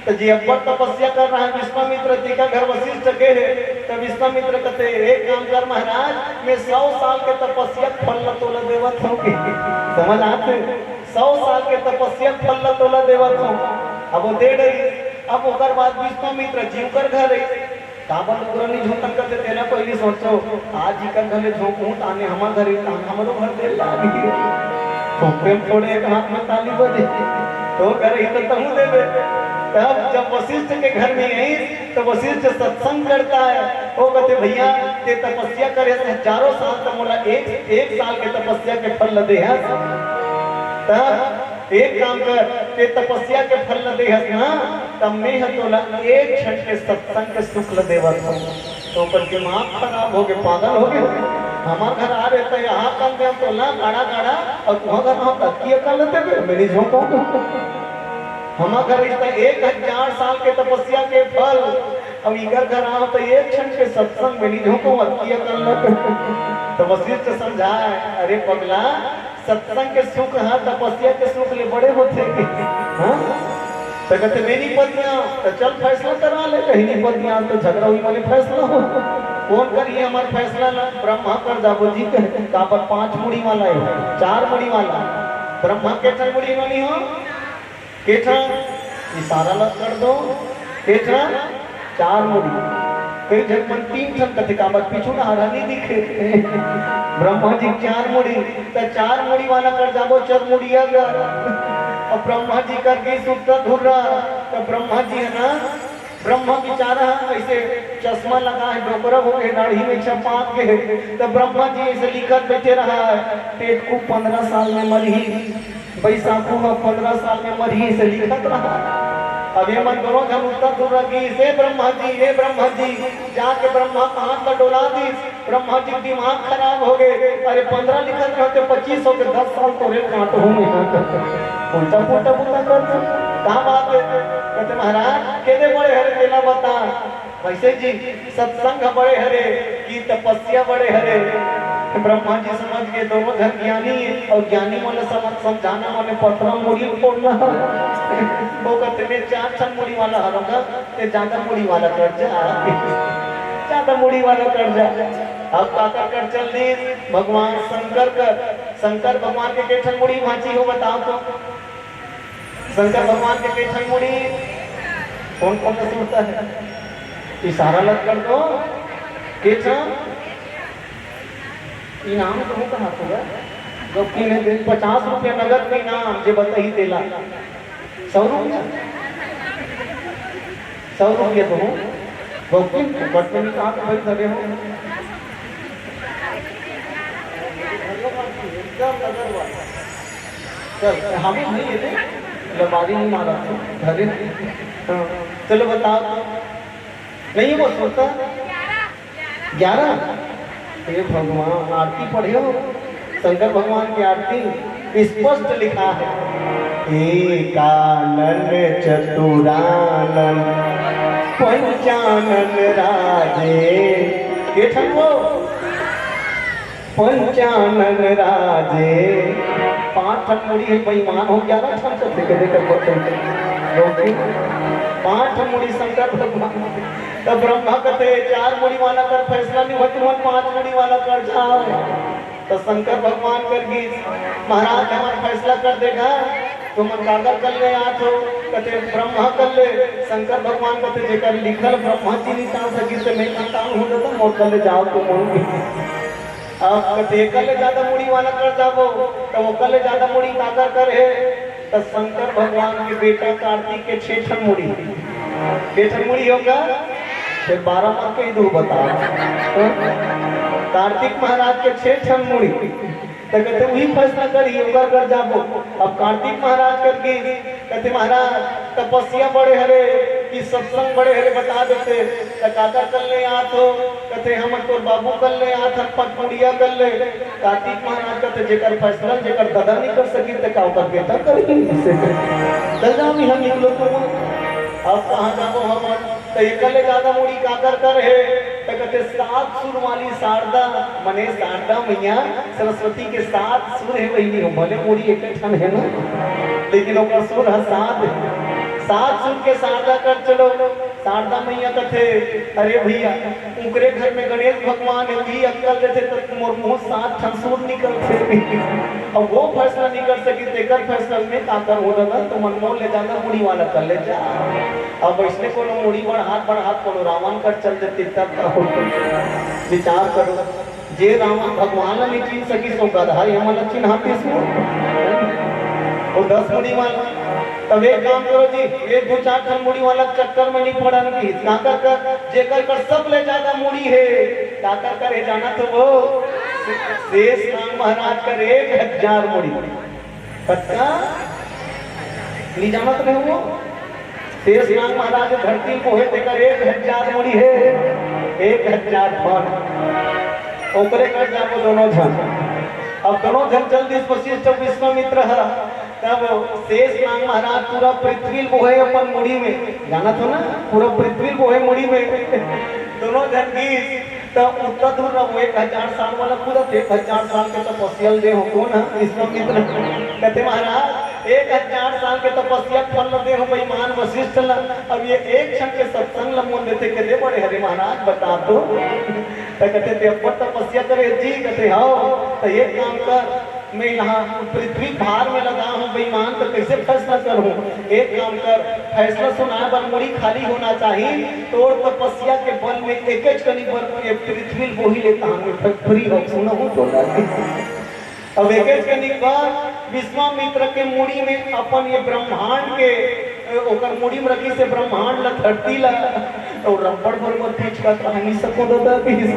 त जी अब्बड़ तपस्या कर रहा है, विश्वामित्र जी का घर वशिष्ठ के है, त विश्वामित्र कथे, "एक काम कर महाराज, मैं सौ साल के तपस्या फल ल तोला देवत हूँ।" समझ आते? सौ साल के तपस्या फल ल तोला देवत हूँ। अब वो दे डरी। अब ओकर बाद विश्वामित्र जी ओकर घर है। काबर लुगरा नी झोंकन कथे तेला पहिली सोचो, आज इकर घर ले झोंकहूं, ताने हमर घर, ताने हमरो घर दे लागी। तो प्रेम थोड़े एक हाथ में ताली बजे, तो घर ही तो तहूं देबे। तब जब वशिष्ठ के घर में आई, तो वशिष्ठ सत्संग करता है। वो कहते, "भैया, ते तपस्या करे हस हजारों साल, तो मोला एक, एक साल के तपस्या के फल ल दे हस।" तब एक काम कर, ते तपस्या के फल ल दे हस ना, तब मैं ह तोला एक क्षण के सत्संग के सुख ल देवत हूँ। तो ओकर दिमाग खराब हो गए, पागल हो गए। हमार घर आ रहे थे, यहाँ कन दे तो ना गाड़ा गाड़ा, और वहाँ घर हम तकिया कर लेते थे, मैं नी झोंको। हमार घर इस एक हजार साल के तपस्या के फल, अब इकर घर आओ तो एक क्षण के सत्संग, मैं नी झोंको, अतिया कर लेते। तो वशिष्ठ समझाए, अरे पगला, सत्संग के सुख ह तपस्या के सुख ले बड़े होथे के। हाँ? तो कहते, "मैं नी पतिया, तो चल फैसला करा ले।" कहीं नी पतिया, तो झगड़ा हुई, माने फैसला हो। कौन करिए हमार फैसला ला? ब्रह्मा कर जाबो जी कहे, काबर पांच मुड़ी वाला है, चार मुड़ी वाला। ब्रह्मा के ठन मुड़ी वाली हो? के ठन? इशारा ला कर दो। के ठन? चार मुड़ी। कई झन मन तीन ठन कथे, काबर पीछू डहार नी दिखे। ब्रह्मा जी चार मुड़ी, त चार मुड़ी वाला कर जाबो, चार मुड़िया कर। अब ब्रह्मा जी कर गिस उत्तर धुर्रा, त ब्रह्मा जी हे ना, ब्रह्मा बिचारा ऐसे चश्मा लगा हे, डोकरा हो गए, दाढ़ी में छपात गए, त ब्रह्मा जी ऐसे लिखत बैठे रहा है, टेटकू पंद्रह साल में मरही, बैसाखू ह पंद्रह साल में मरही, ऐसे लिखत रहा। अब ये मन दोनों झन उत्तर धुर्रा गिस, "हे ब्रह्मा जी, हे ब्रह्मा जी।" जाके ब्रह्मा के हाथ ला डोला दिस, ब्रह्मा जी के दिमाग खराब हो गए। अरे, पंद्रह लिखत रहते, पच्चीस हो गए, दस साल तोरे काटहूँ मैं। उल्टा पुल्टा बुता कर दो। का बात है? कहते, "महाराज, केदे बड़े हरे, तेला बता।" वैसे जी, सत्संग बड़े हरे कि तपस्या बड़े हरे? ब्रह्मा जी समझ गए, दोनों झन ज्ञानी हे, और ज्ञानी मन ला समझ, समझाना माने पतला मुड़ी फोड़ना। वो कहते, "मैं चार ठन मुड़ी वाला हरों का, ते ज्यादा मुड़ी वाला कर जा।" ज्यादा मुड़ी वाला कर जा। अब काकर कर चल दिस? भगवान शंकर कर। शंकर भगवान के के ठन मुड़ी भांची हो, बताओ तो। शंकर भगवान के के ठन मुड़ी? कौन कौन ला सुरता है? इशारा लग कर दो। के ठन? इनाम तो होता हाथ होगा। जब कि मैं दे पचास रुपया नगद में इनाम, जे बताही तेला। सौ रुपया? सौ रुपया तो हो। जब कि फोकट में निकाल के भाई धरे हो। एकदम नगद वाला। चल, हम नहीं ये थे, लबारी नहीं मारा था, धरे। हाँ, चलो बताओ। नहीं वो सोता। ग्यारह। हे भगवान, आरती पढ़े हो, शंकर भगवान की आरती, स्पष्ट लिखा है, "एकानन चतुरानन पंचानन राजे।" के ठन वो? पंचानन राजे। पांच ठन मुड़ी हे, बेईमान हो, ग्यारह ठन कर देखे, देखे, देखे। पांच ठन मुड़ी शंकर भगवान। तब ब्रह्मा कहते, "चार मुड़ी वाला कर फैसला नहीं हुआ, तुमन पांच मुड़ी वाला कर जाओ।" तो शंकर भगवान कर गिस, "महाराज, हमर फैसला कर देगा, तुमन काकर कर ले आत हो?" कहते, "ब्रह्मा कर ले।" शंकर भगवान कहते, "जेकर लिखल ब्रह्मा जी नहीं टाल सकिस, ते मैं का टाल हो जाता, मोर कर ले जाओ तुमन।" अब कहते, "एकर ले ज्यादा मुड़ी वाला कर जाबो, तो ओकर ले ज्यादा मुड़ी काकर कर हे?" तो शंकर भगवान के बेटा कार्तिक के छह ठन मुड़ी। के ठन मुड़ी होगा? फिर बारह मत कही दो, बताओ। कार्तिक महाराज के छह ठन मुड़ी। तो कहते, "वही फैसला करी, ओकर कर जाबो।" अब कार्तिक महाराज कर गिस, कहते, "महाराज, तपस्या बड़े हरे कि सत्संग बड़े हरे, बता देते।" तो काकर कर ले आत हो? कहते, "हम तोर बाबू कर ले आत हन, पचमुड़िया कर ले।" कार्तिक महाराज कहते, "जेकर फैसला जेकर ददा नहीं कर सकी, तो का ओकर बेटा करी?" ददा भी हम निकलो तो। अब कहाँ जाबो हम? तो एकर ले ज्यादा मुड़ी काकर कर हे? तो कहते, "सात सुर वाली शारदा, मने शारदा मैया सरस्वती के सात सुर हे बहिनी हो, भले मुड़ी एक ठन हे ना, लेकिन ओकर सुर ह सात हे। सात सुर के शारदा कर चलो।" शारदा मैया कथे, "अरे भैया, उकरे घर में गणेश भगवान हे, वही अक्कल देथे तो मोर मुंह सात ठन सुर निकलथे।" अब वो फैसला नहीं कर सकी, तेकर फैसला में काकर हो रहा, तो मन मोर ले ज्यादा मुड़ी वाला कर ले जा। अब इसने कोनो मुड़ी बढ़ात बढ़ात कोनो रावण कर चल देती, तब का होता? विचार करो, जे रावण भगवान ला नहीं चिन्ह सकिस, वो गधा ये मन ला चिन्हातिस वो। वो दस मुड़ी वाला। तब एक काम करो जी, एक दो चार ठन मुड़ी वाला चक्कर में नहीं पड़न की, काकर कर, जेकर कर सब ले ज्यादा मुड़ी हे, काकर कर हे जाना तो वो शेष नाग महाराज कर एक हजार मुड़ी। कतका? नहीं जानत रहे वो? शेष नाग महाराज धरती को हे, तेकर एक हजार मुड़ी हे, एक हजार फन। ओकरे कर जाबो दोनों झन। अब दोनों झन चल दिस वशिष्ठ विश्वामित्र ह। तब शेष नाग महाराज पूरा पृथ्वी बोहे अपन मुड़ी में, जानत हो ना, पूरा पृथ्वी बोहे मुड़ी में। दोनों झन गिस, त उत्तर दूर रहो, एक हजार साल वाला पूरा एक हजार साल के तपस्या ले हो, कौन है? विश्वामित्र। कहते, "महाराज, एक हजार साल के तपस्या फल न दे हो, बेईमान वशिष्ठ ला। अब ये एक क्षण के सत्संग ला मोल देथे, केदे बड़े हरे महाराज, बता तो।" त कहते, "ते अब्बड़ तपस्या करे जी?" कहते, "हाँ।" त एक काम कर, मैं यहाँ पृथ्वी भार में लगा हूँ बेईमान, तो कैसे फैसला करूँ? एक काम कर, फैसला सुनाए बर मुड़ी खाली होना चाहिए, तोर तपस्या के बल में एकेच कनी बर ये पृथ्वी बोही लेता हूँ, मैं फ्री हो, सुनहूँ तो। अब एकेच कनिक बार विश्वामित्र के मुड़ी में अपन ये ब्रह्मांड के, अ, ओकर मुड़ी में रखिस हे ब्रह्मांड ला, धरती ला, तो रबड़ बरोबर पिचकत रहा, "नइ सकों ददा," कहिस।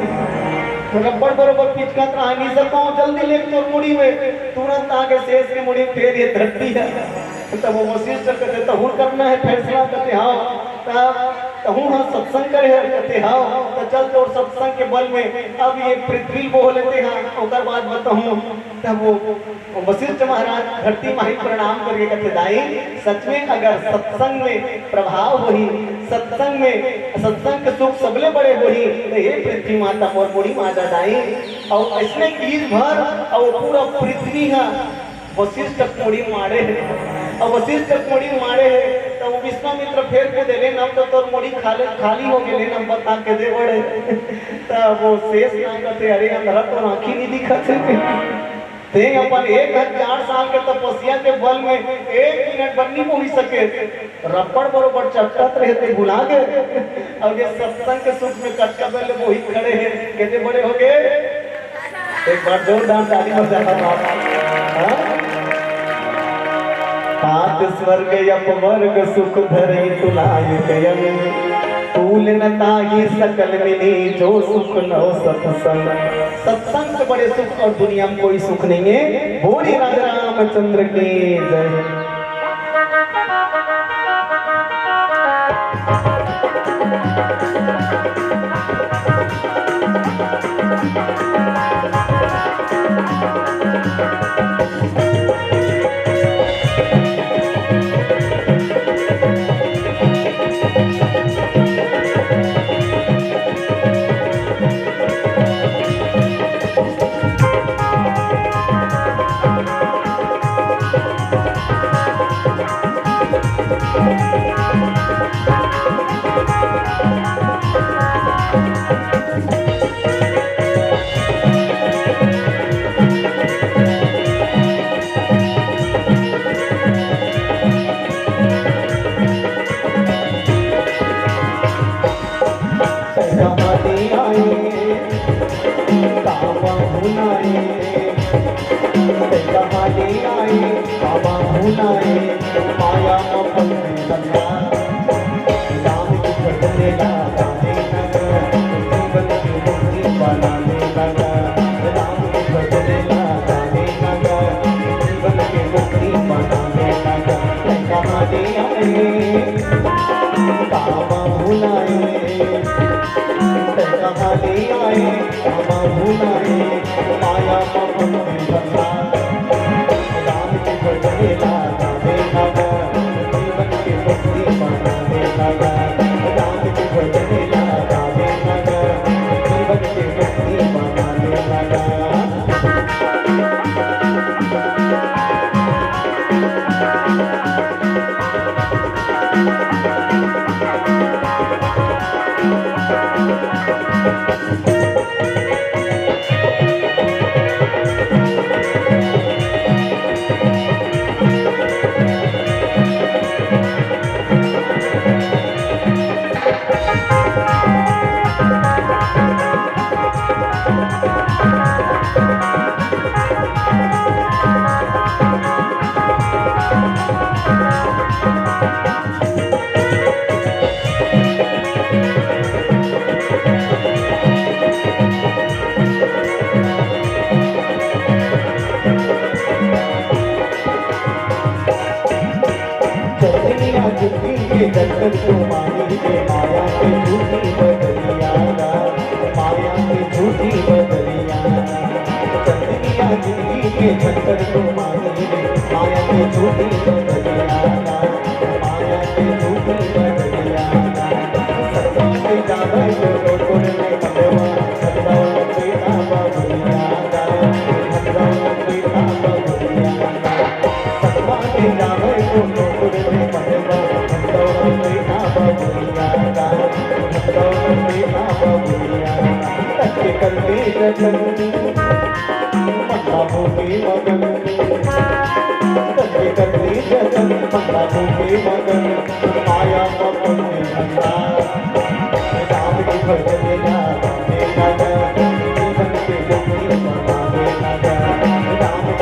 "रबड़ बरोबर पिचकत रहा, नइ सकों, जल्दी ले तोर मुड़ी में।" तुरंत आके शेष के मुड़ी में फेर ये धरती हे। तब वो वशिष्ठ कथे, "तहूँ करना हे फैसला?" कथे, "हाँ।" "तब तहूँ ह सत्संग करे हस?" कथे, "हाँ।" "त चल, तोर सत्संग के बल में अब ये पृथ्वी ल बोह लेते हन, ओकर बाद बताहूँ।" तब वो वशिष्ठ महाराज धरती माही प्रणाम करके कथे, "दाई, सच में अगर सत्संग में प्रभाव होही, सत्संग में, सत्संग के सुख सबले बड़े होही, त हे पृथ्वी माता मोर मुड़ी म आ जा दाई।" अउ अइसने ईज भर अउ पूरा पृथ्वी ह वशिष्ठ के मुड़ी म आड़े हे। अउ वशिष्ठ के मुड़ी म आड़े हे, त वो विश्वामित्र फेर कूद देले, "अब तो तोर मुड़ी खाली, खाली हो गेले न, बता के दे बड़े।" त वो शेष नाग कथे, "अरे अंधरा, तोर आँखी नइ दिखत हे?" तें अपन एक हजार साल के तपस्या के बल में एक मिनट बर नइ बोहि सके, रबड़ बरोबर चपटत रहे, तें भुला गे। अउ ये सत्संग के सुख में कतका बेर ले बोहित खड़े हे, कते बड़े हो गे। एक बार जोरदार ताली बजा दो आप। हाँ? तात स्वर्ग अपवर्ग सुख धरई तुलाय कयन, तूल न ताहि सकल मिली जो सुख नव सत्संग। सत्संग से बड़े सुख और दुनिया में कोई सुख नहीं है। बोलिए राजा रामचंद्र की जय। कहाँ ले आए, कामा भुलाए। कहाँ ले आए, कामा भुलाए। माया म फंस के संसार। राम की भजन ला गाने लगा, जीवन की मुक्ति बनाने लगा। राम की भजन ला गाने लगा, जीवन की मुक्ति बनाने लगा। कहाँ ले आए, कामा भुलाए। कहाँ ले आए, कामा भुलाए। माया म फंस के संसार। राम की भजन ला गाने लगा, जीवन की मुक्ति बनाने लगा। राम की भजन ला गाने लगा, जीवन की मुक्ति बनाने लगा। चंदनिया चुटकी के जंतर को माही के माया के झूठी बदलिया गा, माया के झूठी बदलिया गा। चंदनिया चुटकी के जंतर को माही के माया के झूठी बदलिया गा, माया के झूठी बदलिया गा। सत्संग के जावे तो टोटोर में कलेवा, सत्संग के जावे दुनिया गा, सत्संग के जावे दुनिया गा। सतमा के जावे को टोकरे में पड़ेगा, हम तो बैठा बबुलिया का, हम तो बैठा बबुलिया का। तन के करते जतन, मन बाबू के मगन। तन के करते जतन, मन बाबू के मगन। माया मगन में भंडार। राम की भजन ला गाने लगा, जीवन के मुक्ति मनाने लगा। राम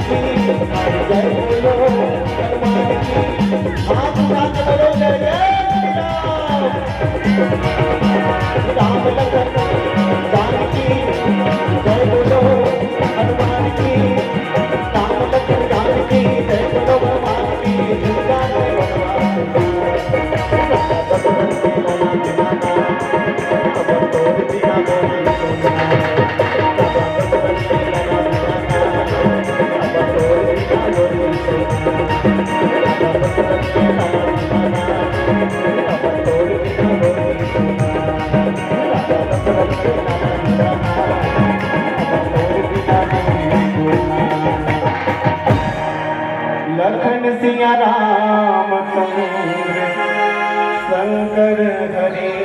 जय बोलो हनुमान की। हाथ उठा के बोलो, जय जय श्री राम। राम लखन जानकी, जय बोलो हनुमान की। राम लखन जानकी, जय बोलो हनुमान की। दुर्गा जय हनुमान की। लखन सिया राम चंद्र शंकर हरि।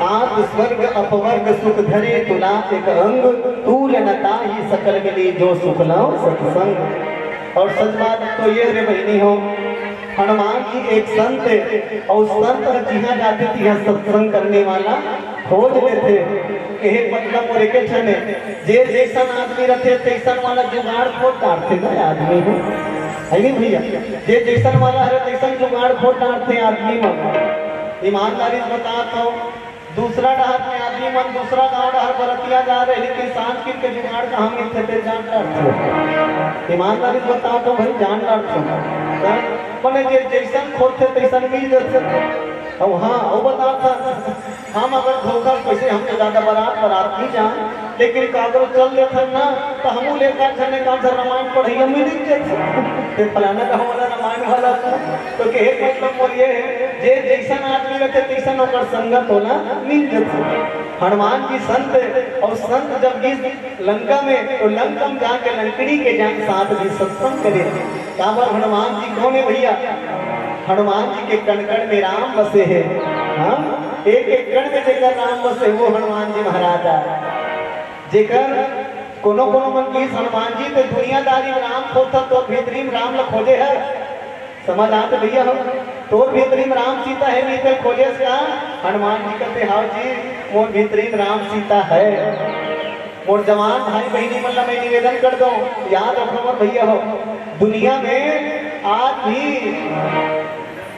आत स्वर्ग अपवर्ग सुख धरे, तुला एक अंग तूल न ताहि सकल मिली, जो सुख लव सत्संग। और सच बात तो ये रे बहिनी हो, हनुमान जी एक संत हे, और संत ह जिहाँ जाथे तिहाँ सत्संग करने वाला खोज लेथे। कहे मतलब मोर एके ठन हे, जे जैसन आदमी रथे तैसन वाला जुगाड़ खोज डारथे ना आदमी हो, है नहीं भैया? जे जैसन वाला हरे तैसन जुगाड़ खोज डारथे आदमी मन। ईमानदारी से बतात हो, दूसरा डहर के आदमी मन दूसरा गांव डहर बरतिया जा रहे, लेकिन सांझ किर के जुगाड़ कहाँ मिलथे ते जान डारथे। ईमानदारी से बतात हो भाई, जान डारथे। हैं? मने जे जैसन खोजथे तैसन मिल जाथे। अब हाँ, वो बतात हो, हम अगर धोखा से, वैसे हम तो ज्यादा बरात बरात नहीं जान, लेकिन कागरो चल देथन ना, तो हमू लेकर झने का झन रामायण पढ़ैया मिल जाथे। ते फलाना गाँव वाला रामायण वाला था। तो कहे मतलब मोर ये हे, जे जैसन आदमी रथे तैसन ओकर संगत होना मिल जाथे। हनुमान जी संत हे, और संत जब गिस लंका में, तो लंका में जाके लंकड़ी के जान साथ भी सत्संग करे। काबर हनुमान जी कौन हे भैया? हनुमान जी के कण कण में राम बसे हे। हाँ, एक एक कण में जेकर राम बसे, वो हनुमान जी महाराज आय। जेकर कोनो कोनो मन कहिस, "हनुमान जी, ते दुनियादारी में राम खोजथस, तोर भीतरी में राम ल खोजे हस?" समझ आत भैया हो, तोर भीतरी में राम सीता हे, नहीं ते खोजेस का? हनुमान जी कथे, "हाव जी, मोर भीतरी में राम सीता हे। मोर जवान भाई बहिनी मन ल मैं निवेदन कर दो, याद रखो मोर भैया हो, दुनिया में आज भी,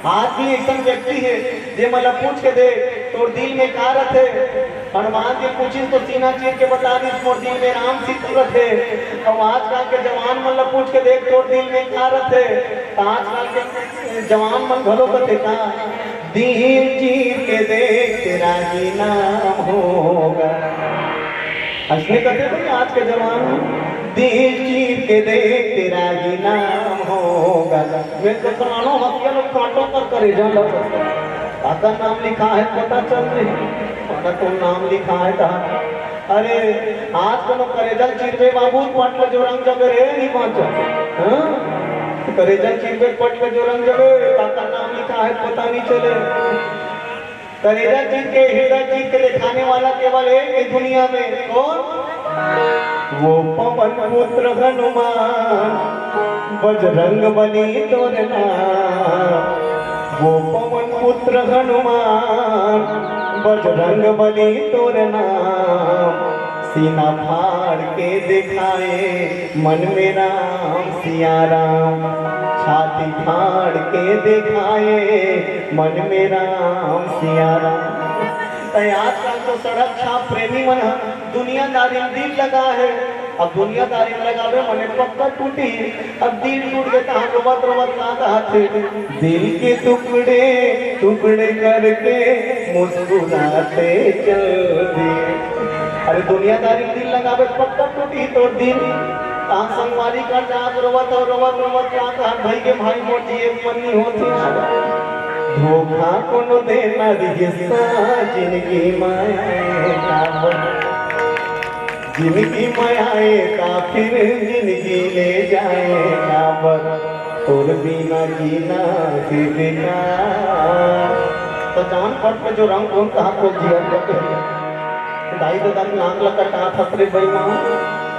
आज भी ऐसन व्यक्ति हे, जे मन ल पूछ के देख, तोर दिल में का रथे?" हनुमान जी पूछिस तो सीना चीर के बता दिस, "मोर दिल में राम सीता रथे।" अब आजकल के जवान मन ल पूछ के देख, "तोर दिल में का रथे?" त आजकल के जवान मन घलो कथे का, "दिल चीर के देख, तेरा ही नाम होगा।" अइसने कथे भाई आज के जवान मन, "दिल चीर के देख, तेरा ही नाम होगा।" मैं तो सुनानो हथिया लोग काटो कर करेजा लग। काकर नाम लिखा हे पता चल रही, पता कौन नाम लिखा हे कहा। अरे, आज कोनो करेजा ल चीरबे बाबू, पट ल जो रंग जबे रे, नहीं बाँचा। हाँ? करेजा ल चीरबे, पट ल जो रंग जबे, काकर नाम लिखा हे पता नहीं चले। करेजा चीर के, हृदय चीर के दिखाने वाला केवल एक है दुनिया में। कौन? वो पवन पुत्र हनुमान, बजरंग बली तोर नाम। वो पवन पुत्र हनुमान, बजरंग बली तोर नाम। सीना फाड़ के दिखाए मन में राम सिया राम, छाती फाड़ के दिखाए मन में राम सिया राम। तय आजकल तो सड़क छाप प्रेमी मन ह दुनियादारी में दिल लगा हे। अब दुनियादारी में लगाबे मने पक्का टूटी। अब दिल टूट के तहाँ रोवत रोवत ना कहत हे, "दिल के टुकड़े टुकड़े करके मुस्कुराते चल दिए।" अरे दुनियादारी में दिल लगाबे पक्का टूटी तोर दिल। तहाँ संगवारी कर जात रोवत हो, रोवत रोवत ना कहत, "भाई के भाई मोर जिए के मन नहीं होत हे।" धोखा कोनो देना रिश्ता जिंदगी में काबर, जिंदगी में आए ता फिर जिंदगी ले जाए काबर, तोर बिना जीना फिर बेकार। तो जान पट पे जो रंग कौन कहा को जिया करते हैं। दाई ददा के नाक ला कटा फसरे बेईमान,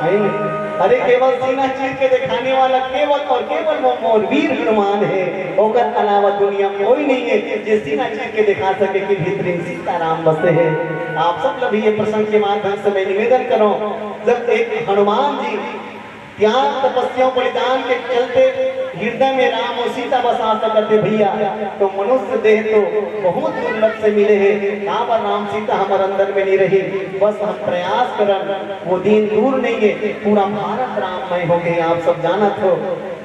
है नहीं? अरे केवल सीना चीर के दिखाने वाला केवल और केवल वो मोर वीर हनुमान है, ओकर अलावा दुनिया में कोई नहीं है जे सीना चीर के दिखा सके कि भीतरी में सीताराम बसे है। आप सब ला भी ये प्रसंग के माध्यम से मैं निवेदन करूं, जब एक हनुमान जी त्याग, तपस्या, बलिदान के चलते हृदय में राम और सीता बसा सकत हे भैया, तो मनुष्य देह तो बहुत दुर्लभ से मिले हे। काबर राम सीता हमर अंदर में नहीं रही, बस हम प्रयास करन, वो दिन दूर नहीं है, पूरा भारत राममय हो गए, आप सब जानत हो।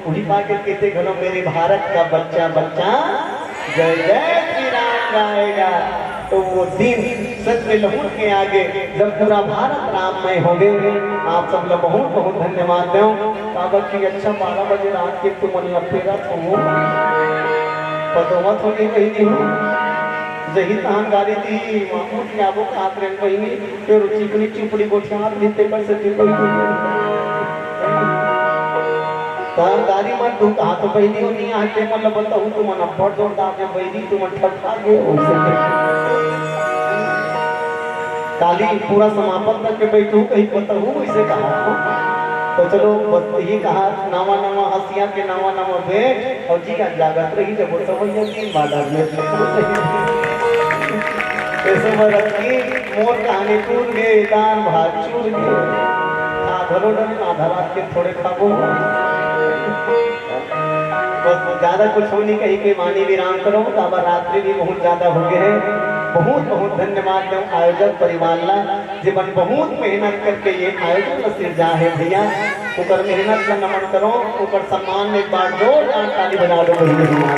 उही पाके कहते घलो, मेरे भारत का बच्चा बच्चा जय जय श्री राम गाएगा। तो वो दिन सच में लहुट के आगे, जब पूरा भारत राममय हो गए। आप सब ला बहुत बहुत धन्यवाद देव। काबर कि अच्छा बारह बजे रात के तुमन ला फेरत हो, पतोहत हो के कही नहीं हो, जही तहान गारी दी, मामू जी आबो खात रहे बहिनी, फिर चिकनी चुपड़ी गोठियात भी तेकर से चुपड़ी। तार दारी मन तू कहा तो बहिनी हो नहीं आके मन ल बताऊ, तुमन अब्बड़ जोरदार जे बहिनी, तुमन ठठा के ओइसे के। काली पूरा समापन तक के बैठू कहीं बताऊ ओइसे कहा। तो चलो बस यही कहा, नवा नवा हंसिया के नवा नवा भेंट, और जी आज जागत रही जब वो तो भैया तीन बाजार में। ऐसे में रखी मोर कहानी टूट गए, दान भाग चूर गए। खा घलो डरे, आधा रात के थोड़े खाबो। बस ज्यादा कुछ नहीं कही के मानी विराम करो, काबर रात्रि भी बहुत ज्यादा हो गए है। बहुत बहुत धन्यवाद देव आयोजक परिवार ला, जेमन बहुत मेहनत करके ये आयोजन ला सिरजा है भैया। ओकर मेहनत ला नमन करो, ओकर सम्मान में एक बार जोरदार ताली बजा दो भैया।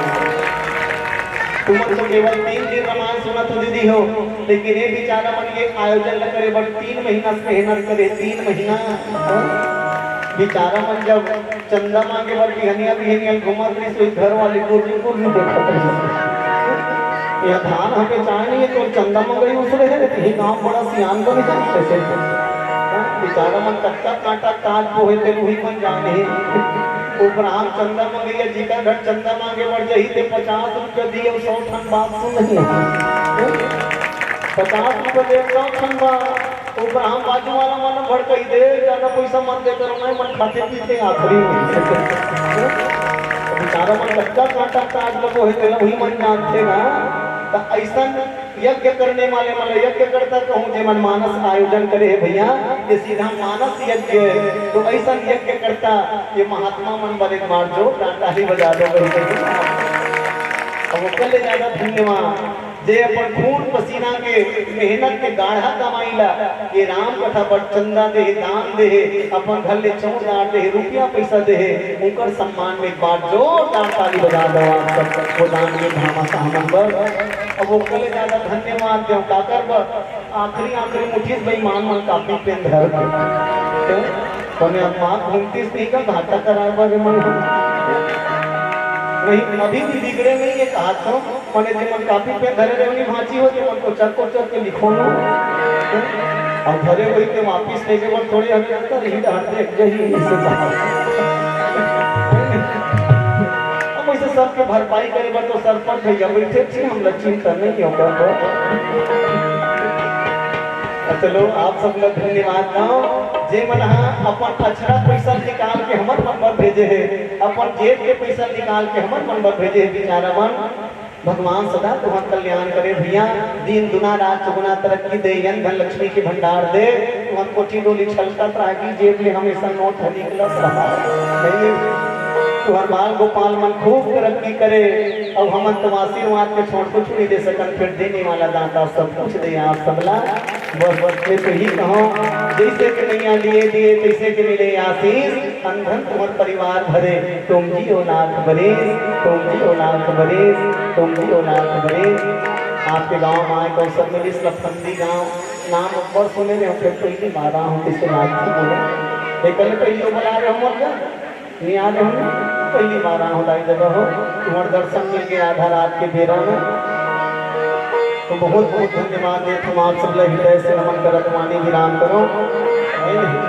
तुमन तो केवल तीन दिन रामायण सुनत हो दीदी हो, लेकिन ये बेचारा मन ये आयोजन ला करे बर तीन महीना से मेहनत करे, तीन महीना। बेचारा मन जब चंदा मांगे बर बिहनिया बिहनिया घूमत रहिस, ओही घर वाली कुर्री कुर्री देखत रहिस। ये धान हमें चाहे नहीं है, तो चंदा मंगई उसरे है, तो ये गांव बड़ा सियान बन जाए कैसे? बेचारा मन कच्चा कांटा काट को है, तेल वही मन जाने। वो ब्राह्मण चंदा मंगई या जीकर घर चंदा मांगे बर जही ते पचास रुपया दिए, सौ ठन बात सुन नहीं। पचास रुपया दे, सौ ठन बात। तो ब्राह्मण बाजू वाला मन भड़काई दे, ज्यादा पैसा मत दे करो, नहीं मन खाते पीते आखिरी में। बेचारा मन कच्चा कांटा काट लगो है, तेला वही मन जानते ना। तो ऐसा यज्ञ करने वाले मन ला यज्ञकर्ता कहूँ, जे मन मानस आयोजन करे है भैया, ये सीधा मानस यज्ञ है। तो ऐसा यज्ञकर्ता, ये महात्मा मन बर एक बार जोरदार ताली बजा दो। अब ओकर ले ज्यादा धन्यवाद जे अपन खून पसीना के मेहनत के गाढ़ा कमाई ला ये राम कथा बर चंदा दे हे, दान दे हे, अपन घर ले चौर डार दे हे, रुपया पैसा दे हे, उनकर सम्मान में एक बार जोरदार ताली बजा दो आप सब। वो दान के भामा साहमन बर। अब ओकर ले ज्यादा धन्यवाद देव काकर बर, आखिरी आखिरी मुट्ठी से बेईमान मन कापी पेन धर के। कोने अम्मा घूमतीस नहीं का घाटा कराए बर मन। नहीं, अभी भी बिगड़े नहीं, ये कहा था। मने जे मन कापी पेन धरे रहे, उन्हीं भांची हो, जे मन कोचर कोचर के लिखो लो। अब धरे वही के वापिस लेके मन थोड़े हमें लगता रही, हट देख जही, इसे कहा। अब वैसे सबके भरपाई करे बर तो सरपंच भैया बैठे थे, हम लोग चिंता नहीं होगा। चलो, आप सब लोग धन्यवाद गाओ, जे मन हा अपन अचरा पैसा निकाल के हमर मन बर भेजे हे, अपन जेब के पैसा निकाल के हमर मन बर भेजे हे, बेचारा मन। भगवान सदा तुहर कल्याण करे भैया, दिन दुना रात चौगुना तरक्की दे, अन्न धन लक्ष्मी के भंडार दे, तुहर कोठी डोली छलकत रागी, जेब ले हमेशा नोट ह निकलत रहा। नहीं, तुहर बाल गोपाल मन खूब तरक्की करे, अउ हमन तो आशीर्वाद के छोड़ कुछ नहीं दे सकन, फिर देने वाला दाता सब कुछ दे आप सबला। बस, बस, मैं तो ही कहूँ, जैसे कि नैया लिए दिए, तैसे कि मिले आशीष, अन्न धन तुमर परिवार भरे, तुम जियो लाख बरिस, तुम जियो लाख बरिस, तुम जियो लाख बरिस। आपके गांव में आए तो सब मिलिस लफंदी गांव, नाम ऊपर सुने रहे हो, फिर पहली बार आ हूँ किसी नाथ की बोले। एक कल पहली बुला रहे हो मोर का? नहीं आ रहे हो? पहली बार आ हूँ दाई दादा हो, तुम्हारे दर्शन मिल गए आधा रात के बेरा में। तो बहुत बहुत धन्यवाद देत हूँ आप सब ला हृदय से नमन करत मानी विराम करो। नहीं, नहीं।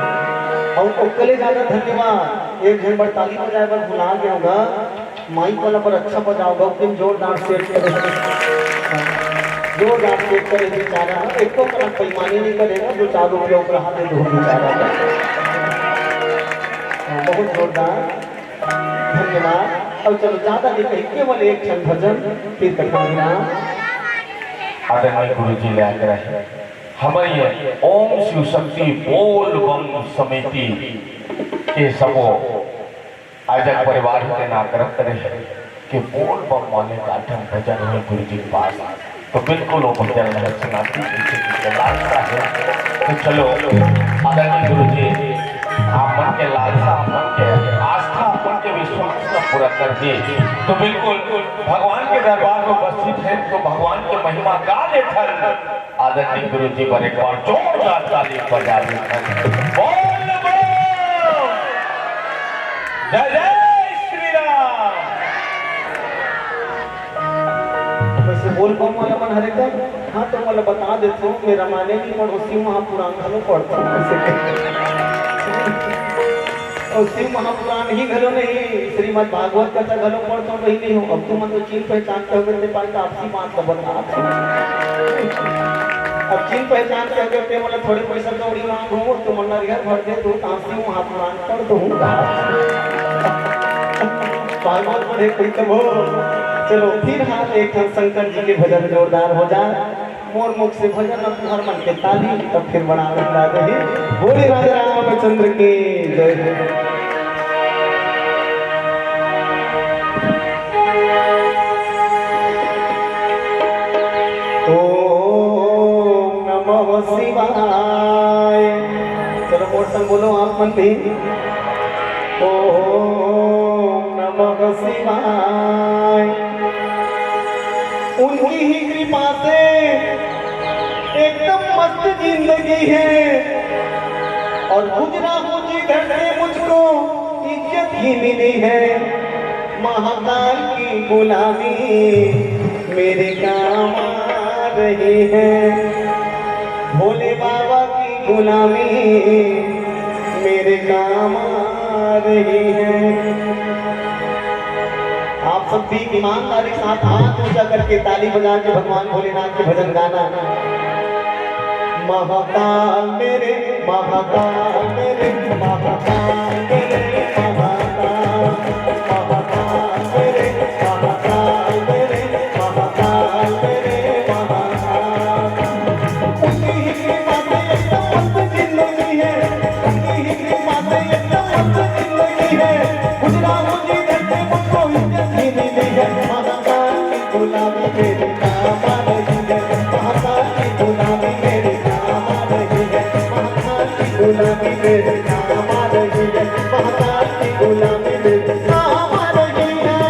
और ओकले ज्यादा धन्यवाद, एक झन बर ताली बजाए बर भुला गया होगा, माइक वाला बर अच्छा बजाओगा, एकदम जोरदार सेट करे, जोरदार सेट करे बेचारा, एक तो कनक बेईमानी नहीं करेगा, दो चार रुपया ओकरा हाथ दे दो बेचारा। बहुत जोरदार। धन्यवाद। और चलो, ज्यादा नहीं कही, केवल एक क्षण भजन, फिर कथा विराम। आदरणीय गुरु जी ले आकर आए। हमर ये ओम शिव शक्ति बोल बम समिति के सबो आयोजक परिवार के नाम करत रहे कि बोल बम वाले का ठन भजन होय गुरु जी के पास। तो बिल्कुल वो भजन है, सुनाती पीछे पीछे लालसा है। तो चलो, आदरणीय गुरु जी, आप मन के लालसा, आप मन के आस्था, आप मन के विश्वास ला पूरा कर दे। तो बिल्कुल भगवान के दरबार में उपस्थित है, तो भगवान के महिमा गा लेथन। आदरणीय गुरु जी बर एक बार जोरदार ताली बजा देथन। बोल बम। जय जय श्री राम। वैसे बोल बम वाला मन हरे का? हाँ, तो मोला बता देथव, मैं रामायण नहीं पढ़ों, शिव महापुराण घलो पढ़थव। अउ शिव महापुराण ही घलो नहीं, श्रीमद् भागवत कथा घलो पढ़थव, वही नहीं हो। अब तुमन तो चिन्ह पहचान के होगे, ते पाए तो आपसी बात ला बता। अब चिन्ह पहचान के होगे, ते मोला थोड़े पैसा कौड़ी मांगहू, तो मन नरिहर भर दे, तो शिव महापुराण पढ़ दूंगा। भागवत पढ़े कोई तो हो। चलो, फिर हाथ एक ठन शंकर जी के भजन जोरदार हो जाए। मोर मुख से भजन अउ तुहर मन के ताली, तब फिर बड़ा आनंद आ जाही। बोले राजा रामचंद्र की जय। ओम नमः शिवाय। चलो, मोर संग बोलो आप मन भी। ओम नमः शिवाय। उनकी ही कृपा से एकदम मस्त जिंदगी है। और गुजरा हूँ जिधर से मुझको इज्जत ही मिली है। महाकाल की गुलामी मेरे काम आ रही है। भोले बाबा की गुलामी मेरे काम आ रही है। आप सब भी ईमानदारी के साथ हाथ ऊंचा करके, ताली बजा के भगवान भोलेनाथ के भजन गाना। महाकाल मेरे, महाकाल मेरे, महाकाल मेरे, महाकाल, महाकाल मेरे, महाकाल मेरे, महाकाल मेरे, महाकाल। उनकी ही कृपा से एकदम मस्त जिंदगी है, उनकी ही कृपा से एकदम मस्त जिंदगी है। गुजरा हूँ जिधर से मुझको इज्जत ही मिली है। महाकाल की गुलामी मेरे काम आ रही है। महाकाल की गुलामी मेरे काम आ रही है। महाकाल की गुलामी मेरे काम आ रही है। महाकाल की गुलामी मेरे काम आ रही है।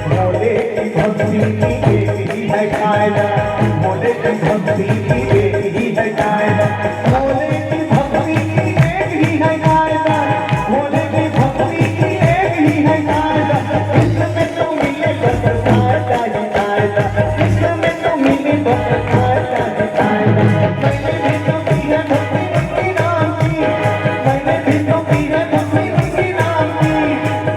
भोले की भक्ति की एक ही है कायदा, भोले की भक्ति की एक ही है कायदा, भोले की भक्ति की एक ही है कायदा, भोले की भक्ति की एक ही है कायदा। इसमें तो मिले बस कायदा ही कायदा, इसमें तो मिले बस कायदा ही कायदा। मैंने भी तो की है भक्ति उनकी नाम की, मैंने भी तो की है भक्ति उनकी नाम की।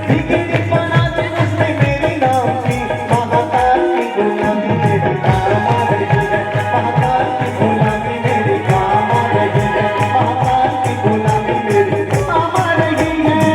बिगड़ी बना दी उसने मेरी नाम की। महाकाल की गुलामी मेरे काम आ रही है। महाकाल की गुलामी मेरे काम आ रही है। महाकाल की गुलामी मेरे काम आ रही है।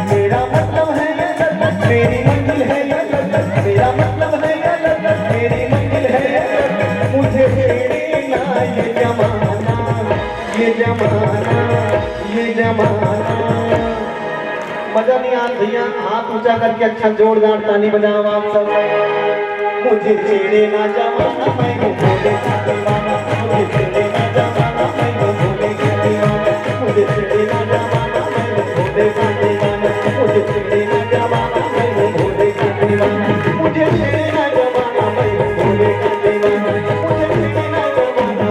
मेरा मतलब है ये जन्नत, मेरी मंजिल है ये जन्नत। मेरा मतलब है ये जन्नत, मेरी मंजिल है ये जन्नत। मुझे छेड़े ना ये जमाना, ये जमाना, ये जमाना। मजा नहीं आत भैया, हाथ ऊंचा करके अच्छा जोरदार ताली बजाओ आप सब। मुझे छेड़े ना जमाना, मैं हूँ भोले का दीवाना। मुझे छेड़े ना जमाना, मैं हूँ भोले का दीवाना। मुझे छेड़े ना जमाना, मैं हूँ भोले का दीवाना। मुझे छेड़े ना जमाना, मैं हूँ भोले का दीवाना। मुझे छेड़े ना जमाना, मैं हूँ भोले का दीवाना। मुझे छेड़े ना जमाना,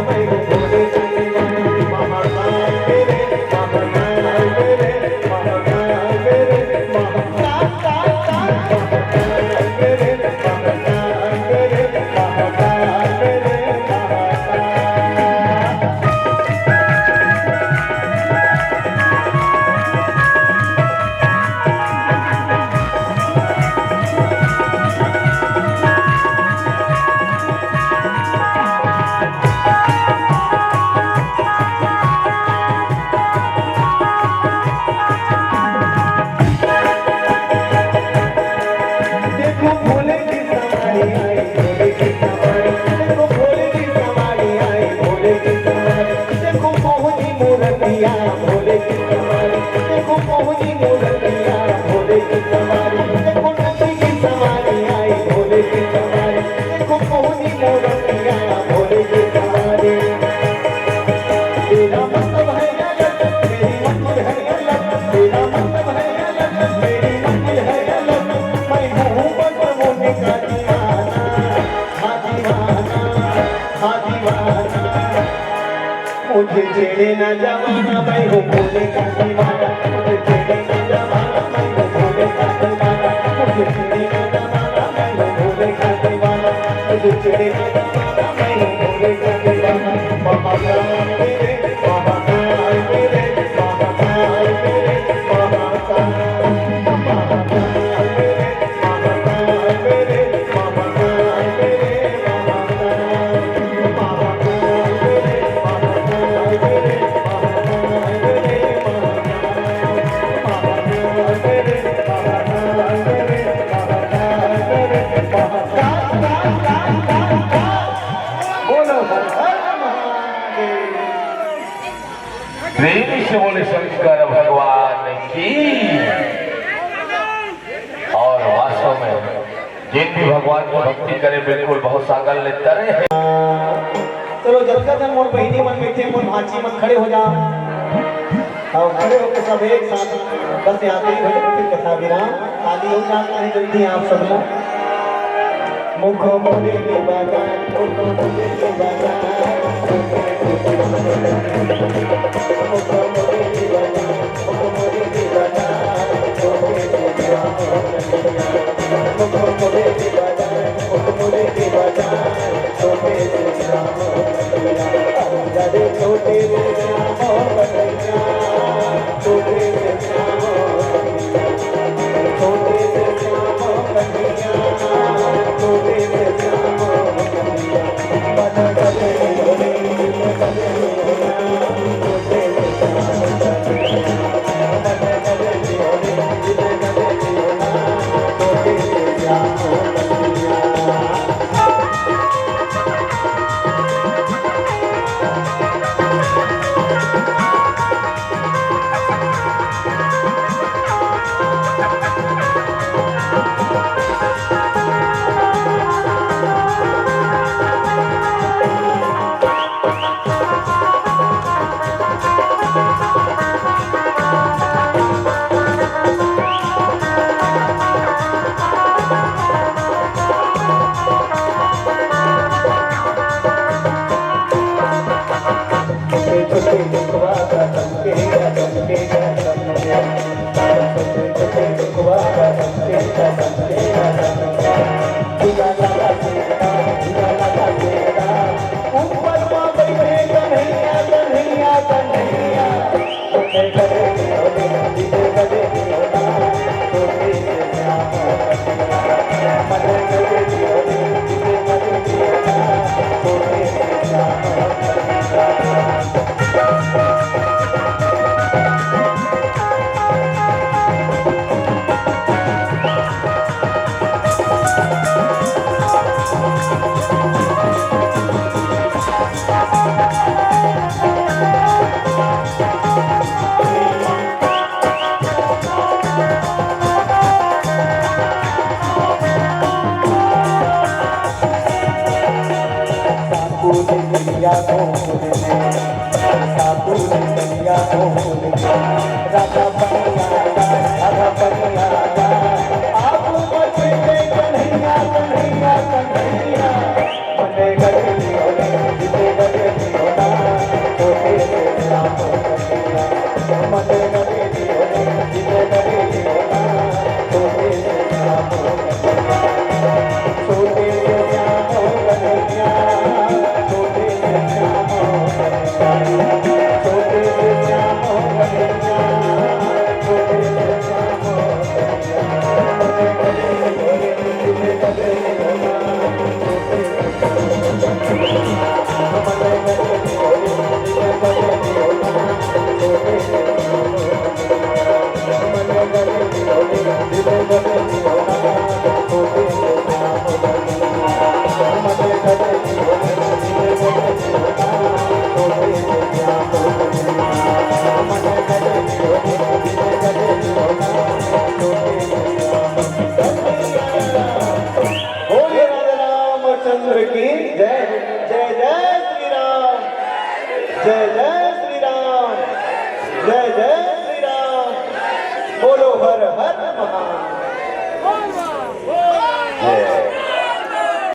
भोले की सवारी, देखो मोहनी मूरतिया भोले की सवारी, देखो नंद की सवारी आई भोले की सवारी, देखो मोहनी मूरतिया भोले की सवारी। तेरा मतलब है गलत, मेरी मंजिल है गलत, तेरा मतलब है गलत, मेरी मंजिल है गलत, मैं हूँ बस भोले का दीवाना, हाँ दीवाना, हाँ दीवाना। मुझे छेड़े ना जमाना, मैं हूँ भोले का दीवाना। मुझे छेड़े ना जमाना, मैं हूँ भोले का दीवाना। मुझे छेड़े ना जमाना, मैं हूँ भोले का दीवाना। मुझे छेड़े ना जमाना, मैं हूँ भोले का दीवाना। महाकाल मेरे, महाकाल मेरे, महाकाल मेरे, महाकाल, महाकाल मेरे। प्रेम से बोले शंकर भगवान की। और वास्तव में जिन भी भगवान की भक्ति करे, बिल्कुल भवसागर ले तरे हैं। चलो, जतका झन मोर बहिनी मन बैठे, मोर भांची मन खड़े हो जा। और खड़े होकर सब एक साथ बस आखिरी भजन, फिर कथा विराम। खाली हो जाता है जल्दी आप सब लोग। मुख मोरे के बाबा, मुख मोरे के बाबा।